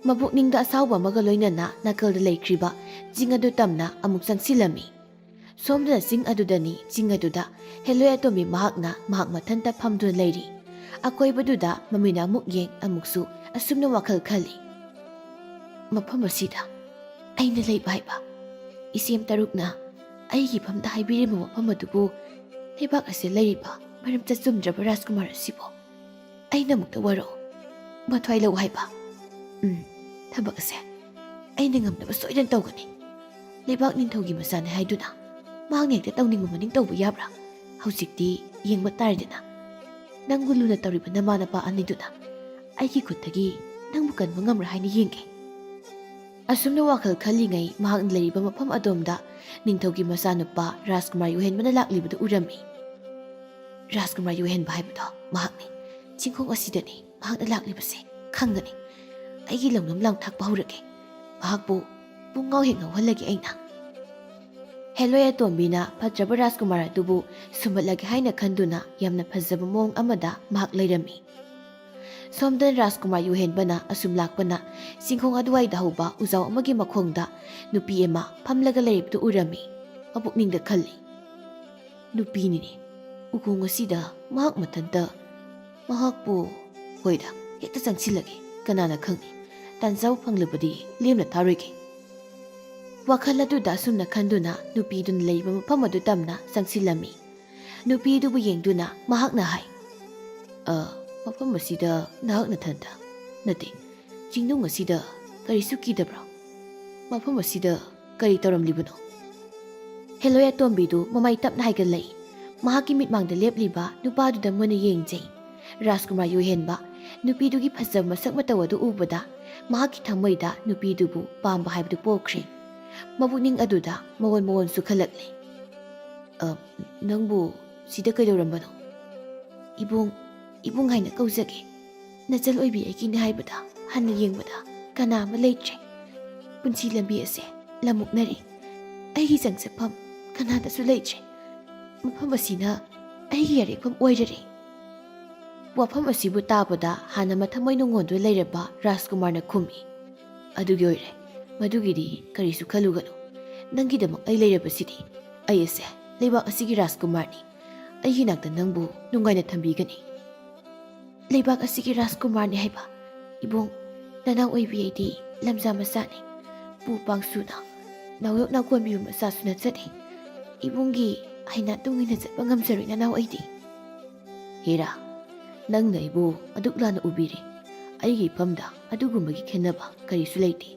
ꯃꯄꯨꯛꯅꯤꯡꯗ ꯑꯁꯥꯎꯕ ꯑꯃꯒ ꯂꯣꯏꯅꯅ ꯅꯥꯀꯜꯗ ꯂꯩꯈ꯭ꯔꯤꯕ ꯆꯤꯡ ꯑꯗꯨ ꯇꯝꯅ ꯑꯃꯨꯛ ꯆꯪꯁꯤꯜꯂꯝꯃꯤ꯫ ꯁꯣꯝꯗꯅ ꯆꯤꯡ ꯑꯗꯨꯗꯅꯤ꯫ ꯆꯤꯡ ꯑꯗꯨꯗ ꯍꯦꯂꯣꯏ ꯑꯇꯣꯝꯕꯤ ꯃꯍꯥꯛꯅ ꯃꯍꯥꯛ ꯃꯊꯟꯇ ꯐꯝꯗꯨꯅ ꯂꯩꯔꯤ꯫ ꯑꯀꯣꯏꯕꯗꯨꯗ ꯃꯃꯤꯠꯅ ꯑꯃꯨꯛ ꯌꯦꯡ, ꯑꯃꯨꯛꯁꯨ ꯑꯁꯨꯝꯅ ꯋꯥꯈꯜ ꯈꯜꯂꯤ, "ꯃꯐꯝ ꯑꯁꯤꯗ ꯑꯩꯅ ꯂꯩꯕ ꯍꯥꯏꯕ, ꯏꯆꯦꯝ ꯇꯔꯨꯛꯅ ꯑꯩꯒꯤ ꯐꯝꯗ ꯍꯥꯏꯕꯤꯔꯤꯕ ꯃꯐꯝ ꯑꯗꯨꯕꯨ ꯂꯩꯕꯥꯛ ꯑꯁꯤꯗ ꯂꯩꯔꯤꯕ ꯃꯔꯝꯆꯠ ꯆꯨꯝꯗ꯭ꯔꯕ ꯔꯥꯖꯀꯨꯃꯥꯔ ꯑꯁꯤꯕꯨ ꯑꯩꯅ ꯑꯃꯨꯛꯇ ꯋꯥꯔꯧ, ꯃꯊ꯭ꯋꯥꯏ ꯂꯧ ꯍꯥꯏꯕ? ꯎꯝ, ꯊꯕꯛ ꯑꯁꯦ ꯑꯩꯅ ꯉꯝꯅꯕ ꯁꯣꯏꯗꯅ ꯇꯧꯒꯅꯤ꯫ ꯂꯩꯕꯥꯛ ꯅꯤꯡꯊꯧꯒꯤ ꯃꯆꯥꯅꯤ ꯍꯥꯏꯗꯨꯅ ꯃꯍꯥꯛꯅ ꯍꯦꯛꯇ ꯇꯧꯅꯤꯡꯕ ꯃꯅꯤꯡ ꯇꯧꯕ ꯌꯥꯕ꯭ꯔꯥ? ꯍꯧꯖꯤꯛꯇꯤ ꯌꯦꯡꯕ ꯇꯥꯔꯦꯗꯅ꯫ ꯅꯪꯕꯨ ꯂꯨꯅ ꯇꯧꯔꯤꯕ ꯅꯃꯥ ꯅꯄꯥ ꯑꯅꯤꯗꯨꯅ ꯑꯩꯒꯤ ꯈꯨꯠꯇꯒꯤ ꯅꯪꯕꯨ ꯀꯟꯕ ꯉꯝꯕ꯭ꯔꯥ ꯍꯥꯏꯅ ꯌꯦꯡꯒꯦ꯫" ꯑꯁꯨꯝꯅ ꯋꯥꯈꯜ ꯈꯜꯂꯤꯉꯩ ꯃꯍꯥꯛꯅ ꯂꯩꯔꯤꯕ ꯃꯐꯝ ꯑꯗꯣꯝꯗ ꯅꯤꯡꯊꯧꯒꯤ ꯃꯆꯥꯅꯨꯄꯥ ꯔꯥꯖꯀꯨꯃꯥꯔ ꯌꯨꯍꯦꯟꯕꯅ ꯂꯥꯛꯂꯤꯕꯗꯨ ꯎꯔꯝꯃꯤ꯫ "ꯔꯥꯖꯀꯨꯃꯥꯔ ꯌꯨꯍꯦꯟꯕ ꯍꯥꯏꯕꯗꯣ ꯃꯍꯥꯛꯅꯤ꯫ ꯆꯤꯡꯈꯣꯡ ꯑꯁꯤꯗꯅꯤ ꯃꯍꯥꯛꯅ ꯂꯥꯛꯂꯤꯕꯁꯦ꯫ ꯈꯪꯒꯅꯤ꯫ ꯑꯩꯒꯤ ꯂꯧꯅꯝ ꯂꯥꯡꯊꯥꯛꯄ ꯍꯧꯔꯒꯦ꯫ ꯃꯍꯥꯛꯄꯨ ꯄꯨꯡ ꯉꯥꯎ ꯍꯦꯛ ꯉꯥꯎꯍꯜꯂꯒꯦ ꯑꯩꯅ꯫" ꯍꯦꯂꯣꯏ ꯑꯇꯣꯝꯕꯤꯅ ꯐꯠꯇ꯭ꯔꯕ ꯔꯥꯖꯀꯨꯃꯥꯔ ꯑꯗꯨꯕꯨ ꯁꯨꯝꯕꯠꯂꯒꯦ ꯍꯥꯏꯅ ꯈꯟꯗꯨꯅ ꯌꯥꯝꯅ ꯐꯖꯕ ꯃꯑꯣꯡ ꯑꯃꯗ ꯃꯍꯥꯛ ꯂꯩꯔꯝꯃꯤ꯫ ꯁꯣꯝꯗ ꯔꯥꯖꯀꯨꯃꯥꯔ ꯌꯨꯍꯦꯟꯕꯅ ꯑꯁꯨꯝ ꯂꯥꯛꯄꯅ ꯆꯤꯡꯈꯣꯡ ꯑꯗꯨꯋꯥꯏꯗ ꯍꯧꯕ ꯎꯖꯥꯎ ꯑꯃꯒꯤ ꯃꯈꯣꯡꯗ ꯅꯨꯄꯤ ꯑꯃ ꯐꯝꯂꯒ ꯂꯩꯔꯤꯕꯗꯨ ꯎꯔꯝꯃꯤ꯫ ꯃꯄꯨꯛꯅꯤꯡꯗ ꯈꯜꯂꯤ, "ꯅꯨꯄꯤꯅꯤꯅꯦ꯫ ꯎꯈꯣꯡ ꯑꯁꯤꯗ ꯃꯍꯥꯛ ꯃꯊꯟꯇ꯫ ꯃꯍꯥꯛꯄꯨ, ꯍꯣꯏꯗ, ꯍꯦꯛꯇ ꯆꯪꯁꯤꯜꯂꯒꯦ꯫ ꯀꯅꯥꯅ ꯈꯪꯅꯤ? ꯇꯥꯟꯖꯥ ꯐꯪꯂꯕꯗꯤ ꯂꯦꯝꯅ ꯊꯥꯔꯣꯏꯒꯦ꯫" ꯋꯥꯈꯜ ꯑꯗꯨꯗ ꯑꯁꯨꯝꯅ ꯈꯟꯗꯨꯅ ꯅꯨꯄꯤꯗꯨꯅ ꯂꯩꯔꯤꯕ ꯃꯐꯝ ꯑꯗꯨ ꯇꯝꯅ ꯆꯪꯁꯤꯜꯂꯝꯃꯤ꯫ ꯅꯨꯄꯤꯗꯨꯕꯨ ꯌꯦꯡꯗꯨꯅ ꯃꯍꯥꯛꯅ ꯍꯥꯏ, "ꯑ, ꯃꯐꯝ ꯑꯁꯤꯗ ꯅꯍꯥꯛ ꯅꯊꯟꯇ? ꯅꯠꯇꯦ, ꯆꯤꯡꯅꯨꯡ ꯑꯁꯤꯗ ꯀꯔꯤꯁꯨ ꯀꯤꯗꯕ꯭ꯔꯣ? ꯃꯐꯝ ꯑꯁꯤꯗ ꯀꯔꯤ ꯇꯧꯔꯝꯂꯤꯕꯅꯣ? ꯍꯦꯂꯣꯏ ꯑꯇꯣꯝꯕꯤꯗꯨ ꯃꯃꯥꯏ ꯇꯞꯅ ꯍꯥꯏꯒꯠꯂꯛꯏ꯫ ꯃꯍꯥꯛꯀꯤ ꯃꯤꯠꯃꯥꯡꯗ ꯂꯦꯞꯂꯤꯕ ꯅꯨꯄꯥꯗꯨꯗ ꯃꯨꯟꯅ ꯌꯦꯡꯖꯩ꯫ ꯔꯥꯖꯀꯨꯃꯥꯔ ꯌꯣꯏꯍꯦꯟꯕ ꯅꯨꯄꯤꯗꯨꯒꯤ ꯐꯖꯕ ꯃꯁꯛ ꯃꯇꯧ ꯑꯗꯨ ꯎꯕꯗ ꯃꯍꯥꯛꯀꯤ ꯊꯃꯣꯏꯗ ꯅꯨꯄꯤꯗꯨꯕꯨ ꯄꯥꯝꯕ ꯍꯥꯏꯕꯗꯨ ꯄꯣꯛꯈ꯭ꯔꯦ꯫ ꯃꯄꯨꯛꯅꯤꯡ ꯑꯗꯨꯗ ꯃꯑꯣꯟ ꯃꯑꯣꯟ ꯆꯨꯈꯠꯂꯛꯂꯦ꯫ "ꯑ, ꯅꯪꯕꯨ ꯁꯤꯗ ꯀꯩꯗꯧꯔꯝꯕꯅꯣ?" "ꯏꯕꯨꯡ, ꯏꯕꯨꯡ ꯍꯥꯏꯅ ꯀꯧꯖꯒꯦ꯫ ꯅꯆꯜ ꯑꯣꯏꯕꯤ ꯑꯩꯒꯤꯅꯤ ꯍꯥꯏꯕꯗ ꯍꯟꯅ ꯌꯦꯡꯕꯗ ꯀꯅꯥ ꯑꯃ ꯂꯩꯇ꯭ꯔꯦ꯫ ꯄꯨꯟꯁꯤ ꯂꯝꯕꯤ ꯑꯁꯦ ꯂꯝꯃꯨꯛꯅꯔꯦ꯫ ꯑꯩꯒꯤ ꯆꯪꯖꯐꯝ ꯀꯅꯥꯗꯁꯨ ꯂꯩꯇ꯭ꯔꯦ꯫ ꯃꯐꯝ ꯑꯁꯤꯅ ꯑꯩꯒꯤ ꯌꯥꯔꯦꯛꯐꯝ ꯑꯣꯏꯔꯔꯦ"꯫ ꯋꯥꯐꯝ ꯑꯁꯤꯕꯨ ꯇꯥꯕꯗ ꯍꯥꯟꯅ ꯃꯊꯃꯣꯏ ꯅꯨꯡꯉꯣꯟꯗꯨꯅ ꯂꯩꯔꯝꯕ ꯔꯥꯖꯀꯨꯃꯥꯔꯅ ꯈꯨꯝꯃꯤ, "ꯑꯗꯨꯒꯤ ꯑꯣꯏꯔꯦ, ꯃꯗꯨꯒꯤꯗꯤ ꯀꯔꯤꯁꯨ ꯈꯜꯂꯨꯒꯅꯨ꯫ ꯅꯪꯒꯤꯗꯃꯛ ꯑꯩ ꯂꯩꯔꯕꯁꯤꯗꯤ꯫ ꯑꯩ ꯑꯁꯦ ꯂꯩꯕꯥꯛ ꯑꯁꯤꯒꯤ ꯔꯥꯖꯀꯨꯃꯥꯔꯅꯤ꯫ ꯑꯩꯒꯤ ꯅꯥꯛꯇ ꯅꯪꯕꯨ ꯅꯨꯡꯉꯥꯏꯅ ꯊꯝꯕꯤꯒꯅꯤ"꯫ "ꯂꯩꯕꯥꯛ ꯑꯁꯤꯒꯤ ꯔꯥꯖꯀꯨꯃꯥꯔꯅꯤ ꯍꯥꯏꯕ? ꯏꯕꯨꯡ, ꯅꯅꯥꯎ ꯑꯣꯏꯕꯤ ꯑꯩꯗꯤ ꯂꯝꯖꯥ ꯃꯆꯥꯅꯤ꯫ ꯄꯨ ꯄꯥꯡꯁꯨꯅ ꯅꯥꯎꯌꯣꯛꯅ ꯀꯣꯟꯕꯤꯕ ꯃꯆꯥꯁꯨ ꯅꯠꯆꯗꯦ꯫ ꯏꯕꯨꯡꯒꯤ ꯍꯩꯅꯥ ꯇꯨꯡ ꯏꯟꯅ ꯆꯠꯄ ꯉꯝꯖꯔꯣꯏ ꯅꯅꯥꯎ ꯑꯩꯗꯤ"꯫ "ꯍꯦꯔꯥ, ꯅꯪꯅ ꯑꯩꯕꯨ ꯑꯗꯨꯛ ꯂꯥꯟꯅ ꯎꯕꯤꯔꯦ꯫ ꯑꯩꯒꯤ ꯏꯐꯝꯗ ꯑꯗꯨꯒꯨꯝꯕꯒꯤ ꯈꯦꯟꯅꯕ ꯀꯔꯤꯁꯨ ꯂꯩꯇꯦ꯫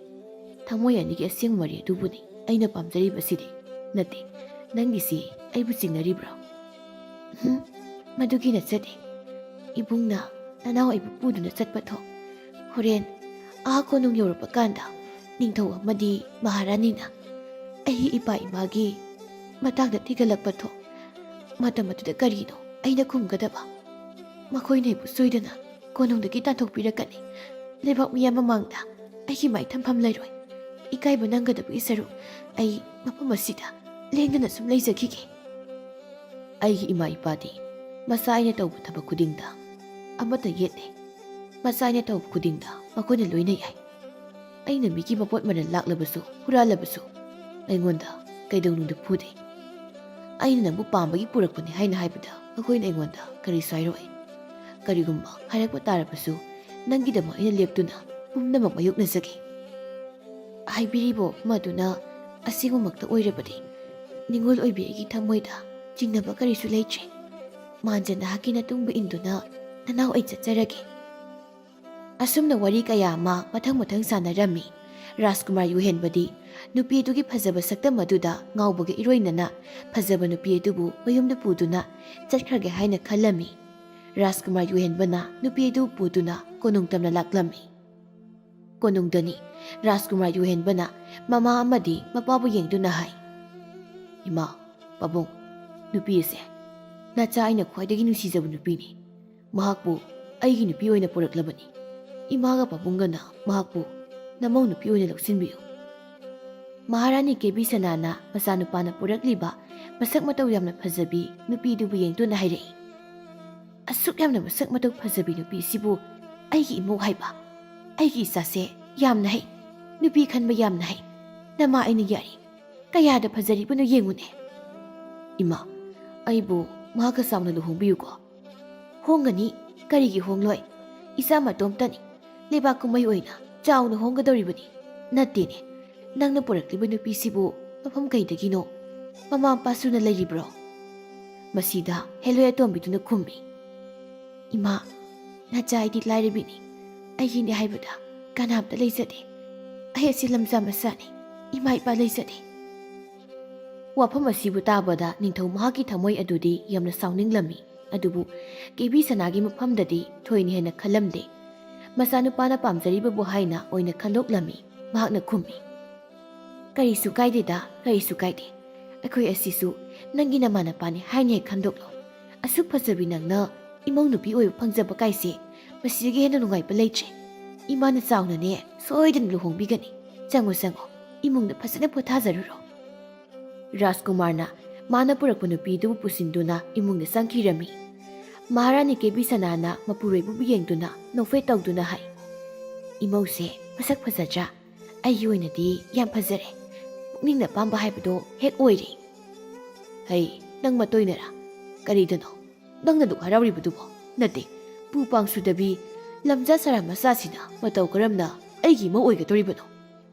ꯊꯃꯣꯏ ꯑꯅꯤꯒꯤ ꯑꯁꯦꯡꯕ ꯃꯔꯤ ꯑꯗꯨꯕꯨꯅꯤ ꯑꯩꯅ ꯄꯥꯝꯖꯔꯤꯕꯁꯤꯗꯤ꯫ ꯅꯠꯇꯦ, ꯅꯪꯒꯤꯁꯤ ꯑꯩꯕꯨ ꯆꯤꯡꯅꯔꯤꯕ꯭ꯔꯣ?" "ꯍꯨꯝ, ꯃꯗꯨꯒꯤ ꯅꯠꯆꯗꯦ꯫ ꯏꯕꯨꯡꯅ ꯅꯅꯥꯎ ꯑꯩꯕꯨ ꯄꯨꯗꯨꯅ ꯆꯠꯄ ꯊꯣꯛ꯫ ꯍꯣꯔꯦꯟ ꯑꯥ ꯀꯣꯅꯨꯡ ꯌꯧꯔꯛꯄ ꯀꯥꯟꯗ ꯅꯤꯡꯊꯧ ꯑꯃꯗꯤ ꯃꯍꯥꯔꯥꯅꯤꯅ ꯑꯩꯒꯤ ꯏꯄꯥ ꯏꯃꯥꯒꯤ ꯃꯇꯥꯡꯗ ꯊꯤꯒꯠꯂꯛꯄ ꯊꯣꯛ꯫ ꯃꯇꯝ ꯑꯗꯨꯗ ꯀꯔꯤꯅꯣ ꯑꯩꯅ ꯈꯨꯝꯒꯗꯕ? ꯃꯈꯣꯏꯅ ꯑꯩꯕꯨ ꯁꯣꯏꯗꯅ ꯀꯣꯅꯨꯡꯗꯒꯤ ꯇꯥꯟꯊꯣꯛꯄꯤꯔꯛꯀꯅꯤ꯫ ꯂꯩꯕꯥꯛ ꯃꯤꯌꯥꯝ ꯃꯃꯥꯡꯗ ꯑꯩꯒꯤ ꯃꯥꯏ ꯊꯝꯐꯝ ꯂꯩꯔꯣꯏ꯫ ꯏꯀꯥꯏꯕ ꯅꯪꯒꯗꯕꯒꯤ ꯁꯔꯨꯛ ꯑꯩ ꯃꯐꯝ ꯑꯁꯤꯗ ꯂꯦꯡꯗꯅ ꯁꯨꯝ ꯂꯩꯖꯈꯤꯒꯦ"꯫ ꯑꯩꯒꯤ ꯏꯃꯥ ꯏꯄꯥꯗꯤ ꯃꯆꯥ ꯑꯩꯅ ꯇꯧꯕ ꯊꯕꯛ ꯈꯨꯗꯤꯡꯗ ꯑꯃꯠꯇ ꯌꯦꯠꯂꯦ꯫ ꯃꯆꯥ ꯑꯩꯅ ꯇꯧꯕ ꯈꯨꯗꯤꯡꯗ ꯃꯈꯣꯏꯅ ꯂꯣꯏꯅ ꯌꯥꯏ꯫ ꯑꯩꯅ ꯃꯤꯒꯤ ꯃꯄꯣꯠ ꯃꯔꯜ ꯂꯥꯛꯂꯕꯁꯨ, ꯍꯨꯔꯥꯜꯂꯕꯁꯨ, ꯑꯩꯉꯣꯟꯗ ꯀꯩꯗꯧꯅꯨꯡꯗ ꯐꯨꯗꯦ꯫ ꯑꯩꯅ ꯅꯪꯕꯨ ꯄꯥꯝꯕꯒꯤ ꯄꯨꯔꯛꯄꯅꯤ ꯍꯥꯏꯅ ꯍꯥꯏꯕꯗ ꯃꯈꯣꯏꯅ ꯑꯩꯉꯣꯟꯗ ꯀꯔꯤꯁꯨ ꯍꯥꯏꯔꯛꯑꯣꯏ꯫ ꯀꯔꯤꯒꯨꯝꯕ ꯍꯥꯏꯔꯛꯄ ꯇꯥꯔꯕꯁꯨ, ꯅꯪꯒꯤꯗꯃꯛ ꯑꯩꯅ ꯂꯦꯞꯇꯨꯅ ꯄꯨꯝꯅꯃꯛ ꯃꯥꯌꯣꯛꯅꯖꯒꯦ꯫ ꯍꯥꯏꯕꯤꯔꯤꯕ ꯃꯗꯨꯅ ꯑꯁꯦꯡꯕꯃꯛꯇ ꯑꯣꯏꯔꯕꯗꯤ, ꯅꯤꯡꯉꯣꯜ ꯑꯣꯏꯕꯤ ꯑꯩꯒꯤ ꯊꯃꯣꯏꯗ ꯆꯤꯡꯅꯕ ꯀꯔꯤꯁꯨ ꯂꯩꯇ꯭ꯔꯦ꯫ ꯃꯥꯟꯖ ꯅꯍꯥꯛꯀꯤ ꯅꯇꯨꯡꯕꯨ ꯏꯟꯗꯨꯅ ꯅꯅꯥꯎ ꯑꯩ ꯆꯠꯆꯔꯒꯦ꯫ ꯑꯁꯨꯝꯅ ꯋꯥꯔꯤ ꯀꯌꯥ ꯑꯃ ꯃꯊꯪ ꯃꯊꯪ ꯁꯥꯟꯅꯔꯝꯃꯤ꯫ ꯔꯥꯖꯀꯨꯃꯥꯔ ꯌꯨꯍꯦꯟꯕꯗꯤ ꯅꯨꯄꯤ ꯑꯗꯨꯒꯤ ꯐꯖꯕ ꯁꯛꯇꯝ ꯑꯗꯨꯗ ꯉꯥꯎꯕꯒ ꯏꯔꯣꯏꯅꯅ ꯐꯖꯕ ꯅꯨꯄꯤ ꯑꯗꯨꯕꯨ ꯃꯌꯨꯝꯗ ꯄꯨꯗꯨꯅ ꯆꯠꯈ꯭ꯔꯒꯦ ꯍꯥꯏꯅ ꯈꯜꯂꯝꯃꯤ꯫ ꯔꯥꯖꯀꯨꯃꯥꯔ ꯌꯨꯍꯦꯟꯕꯅ ꯅꯨꯄꯤ ꯑꯗꯨ ꯄꯨꯗꯨꯅ ꯀꯣꯅꯨꯡ ꯇꯝꯅ ꯂꯥꯛꯂꯝꯃꯤ꯫ ꯀꯣꯅꯨꯡꯗꯅꯤ ꯔꯥꯖꯀꯨꯃꯥꯔ ꯌꯨꯍꯦꯟꯕꯅ ꯃꯃꯥ ꯑꯃꯗꯤ ꯃꯄꯥꯕꯨ ꯌꯦꯡꯗꯨꯅ ꯍꯥꯏ, "ꯏꯃꯥ, ꯄꯥꯕꯨꯡ, ꯅꯨꯄꯤ ꯑꯁꯦ ꯅꯆꯥ ꯑꯩꯅ ꯈ꯭ꯋꯥꯏꯗꯒꯤ ꯅꯨꯡꯁꯤꯖꯕ ꯅꯨꯄꯤꯅꯤ꯫ ꯃꯍꯥꯛꯄꯨ ꯑꯩꯒꯤ ꯅꯨꯄꯤ ꯑꯣꯏꯅ ꯄꯨꯔꯛꯂꯕꯅꯤ꯫ ꯏꯃꯥꯒ ꯄꯥꯕꯨꯡꯒꯅ ꯃꯍꯥꯛꯄꯨ ꯅꯃꯧ ꯅꯨꯄꯤ ꯑꯣꯏꯅ ꯂꯧꯁꯤꯟꯕꯤꯌꯨ꯫" ꯃꯍꯥꯔꯥꯅꯤ ꯀꯦꯕꯤ ꯁꯅꯥꯅ ꯃꯆꯥꯅꯨꯄꯥꯅ ꯄꯨꯔꯛꯂꯤꯕ ꯃꯁꯛ ꯃꯇꯧ ꯌꯥꯝꯅ ꯐꯖꯕꯤ ꯅꯨꯄꯤꯗꯨꯕꯨ ꯌꯦꯡꯗꯨꯅ ꯍꯥꯏꯔꯛꯏ, "ꯑꯁꯨꯛ ꯌꯥꯝꯅ ꯃꯁꯛ ꯃꯇꯧ ꯐꯖꯕꯤ ꯅꯨꯄꯤꯁꯤꯕꯨ ꯑꯩꯒꯤ ꯏꯃꯧ ꯍꯥꯏꯕ? ꯑꯩꯒꯤ ꯏꯆꯥꯁꯦ ꯌꯥꯝꯅ ꯍꯩ, ꯅꯨꯄꯤ ꯈꯟꯕ ꯌꯥꯝꯅ ꯍꯩ꯫ ꯅꯃꯥ ꯑꯩꯅ ꯌꯥꯔꯦ꯫ ꯀꯌꯥꯗ ꯐꯖꯔꯤꯕꯅꯣ ꯌꯦꯡꯉꯨꯅꯦ꯫" "ꯏꯃꯥ, ꯑꯩꯕꯨ ꯃꯍꯥꯛꯀ ꯆꯥꯎꯅ ꯂꯨꯍꯣꯡꯕꯤꯌꯨꯀꯣ꯫" "ꯍꯣꯡꯒꯅꯤ, ꯀꯔꯤꯒꯤ ꯍꯣꯡꯂꯣꯏ? ꯏꯆꯥ ꯃꯇꯣꯝꯇꯅꯤ꯫ ꯂꯩꯕꯥꯛ ꯀꯨꯝꯍꯩ ꯑꯣꯏꯅ ꯆꯥꯎꯅ ꯍꯣꯡꯒꯗꯧꯔꯤꯕꯅꯤ꯫" "ꯅꯠꯇꯦꯅꯦ, ꯅꯪꯅ ꯄꯨꯔꯛꯂꯤꯕ ꯅꯨꯄꯤꯁꯤꯕꯨ ꯃꯐꯝ ꯀꯩꯗꯒꯤꯅꯣ? ꯃꯃꯥ ꯃꯄꯥ ꯁꯨꯅ ꯂꯩꯔꯤꯕ꯭ꯔꯣ?" ꯃꯁꯤꯗ ꯍꯦꯂꯣꯏ ꯑꯇꯣꯝꯕꯤꯗꯨꯅ ꯈꯨꯝꯃꯤ, "ꯏꯃꯥ, ꯅꯆꯥ ꯑꯩꯗꯤ ꯂꯥꯏꯔꯕꯤꯅꯤ꯫ ꯑꯩꯒꯤꯅꯦ ꯍꯥꯏꯕꯗ ꯀꯅꯥꯝꯇ ꯂꯩꯖꯗꯦ꯫ ꯑꯩ ꯑꯁꯤ ꯂꯝꯖꯥ ꯃꯆꯥꯅꯤ꯫ ꯏꯃꯥ ꯏꯄꯥ ꯂꯩꯖꯗꯦ꯫" ꯋꯥꯐꯝ ꯑꯁꯤꯕꯨ ꯇꯥꯕꯗ ꯅꯤꯡꯊꯧ ꯃꯍꯥꯛꯀꯤ ꯊꯃꯣꯏ ꯑꯗꯨꯗꯤ ꯌꯥꯝꯅ ꯁꯥꯎꯅꯤꯡꯂꯝꯃꯤ꯫ ꯑꯗꯨꯕꯨ ꯀꯦꯕꯤ ꯁꯅꯥꯒꯤ ꯃꯐꯝꯗꯗꯤ ꯊꯣꯏꯅ ꯍꯦꯟꯅ ꯈꯜꯂꯝꯗꯦ꯫ ꯃꯆꯥꯅꯨꯄꯥꯅ ꯄꯥꯝꯖꯔꯤꯕꯕꯨ ꯍꯥꯏꯅ ꯑꯣꯏꯅ ꯈꯟꯗꯣꯛꯂꯝꯃꯤ꯫ ꯃꯍꯥꯛꯅ ꯈꯨꯝꯃꯤ, "ꯀꯔꯤꯁꯨ ꯀꯥꯏꯗꯦꯗ, ꯀꯔꯤꯁꯨ ꯀꯥꯏꯗꯦ꯫ ꯑꯩꯈꯣꯏ ꯑꯁꯤꯁꯨ ꯅꯪꯒꯤ ꯅꯃꯥꯟꯅꯄꯥꯅꯤ ꯍꯥꯏꯅ ꯍꯦꯛ ꯈꯟꯗꯣꯛꯂꯣ꯫ ꯑꯁꯨꯛ ꯐꯖꯕꯤ ꯅꯪꯅ ꯏꯃꯧ ꯅꯨꯄꯤ ꯑꯣꯏꯕ ꯐꯪꯖꯕ ꯀꯥꯏꯁꯦ ꯃꯁꯤꯗꯒꯤ ꯍꯦꯟꯅ ꯅꯨꯡꯉꯥꯏꯕ ꯂꯩꯇ꯭ꯔꯦ꯫ ꯏꯃꯥꯅ ꯆꯥꯎꯅꯅꯦ ꯁꯣꯏꯗꯅ ꯂꯨꯍꯣꯡꯕꯤꯒꯅꯤ꯫ ꯆꯪꯉꯣ, ꯆꯪꯉꯣ, ꯏꯃꯨꯡꯗ ꯐꯖꯅ ꯄꯣꯊꯥꯖꯔꯨꯔꯣ꯫" ꯔꯥꯖꯀꯨꯃꯥꯔꯅ ꯃꯥꯅ ꯄꯨꯔꯛꯄ ꯅꯨꯄꯤꯗꯨꯕꯨ ꯄꯨꯁꯤꯟꯗꯨꯅ ꯏꯃꯨꯡꯗ ꯆꯪꯈꯤꯔꯝꯃꯤ꯫ ꯃꯍꯥꯔꯥꯅꯤ ꯀꯦꯕꯤ ꯁꯅꯥꯅ ꯃꯄꯨꯔꯣꯏꯕꯕꯨ ꯌꯦꯡꯗꯨꯅ ꯅꯣꯛꯐꯦꯠ ꯇꯧꯗꯨꯅ ꯍꯥꯏ, "ꯏꯃꯧꯁꯦ ꯃꯁꯛ ꯐꯖꯗ꯭ꯔꯥ? ꯑꯩꯒꯤ ꯑꯣꯏꯅꯗꯤ ꯌꯥꯝ ꯐꯖꯔꯦ꯫ ꯄꯨꯛꯅꯤꯡꯅ ꯄꯥꯝꯕ ꯍꯥꯏꯕꯗꯣ ꯍꯦꯛ ꯑꯣꯏꯔꯦ꯫" "ꯍꯩ, ꯅꯪ ꯃꯇꯣꯏꯅꯔꯥ? ꯀꯔꯤꯗꯅꯣ ꯅꯪꯅ ꯑꯗꯨꯛ ꯍꯔꯥꯎꯔꯤꯕꯗꯨꯕꯣ? ꯅꯠꯇꯦ, ꯄꯨ ꯄꯥꯡ ꯁꯨꯗꯕꯤ ꯂꯝꯖꯥ ꯁꯔꯥ ꯃꯆꯥꯁꯤꯅ ꯃꯇꯧ ꯀꯔꯝꯅ ꯑꯩꯒꯤ ꯏꯃꯧ ꯑꯣꯏꯒꯗꯧꯔꯤꯕꯅꯣ?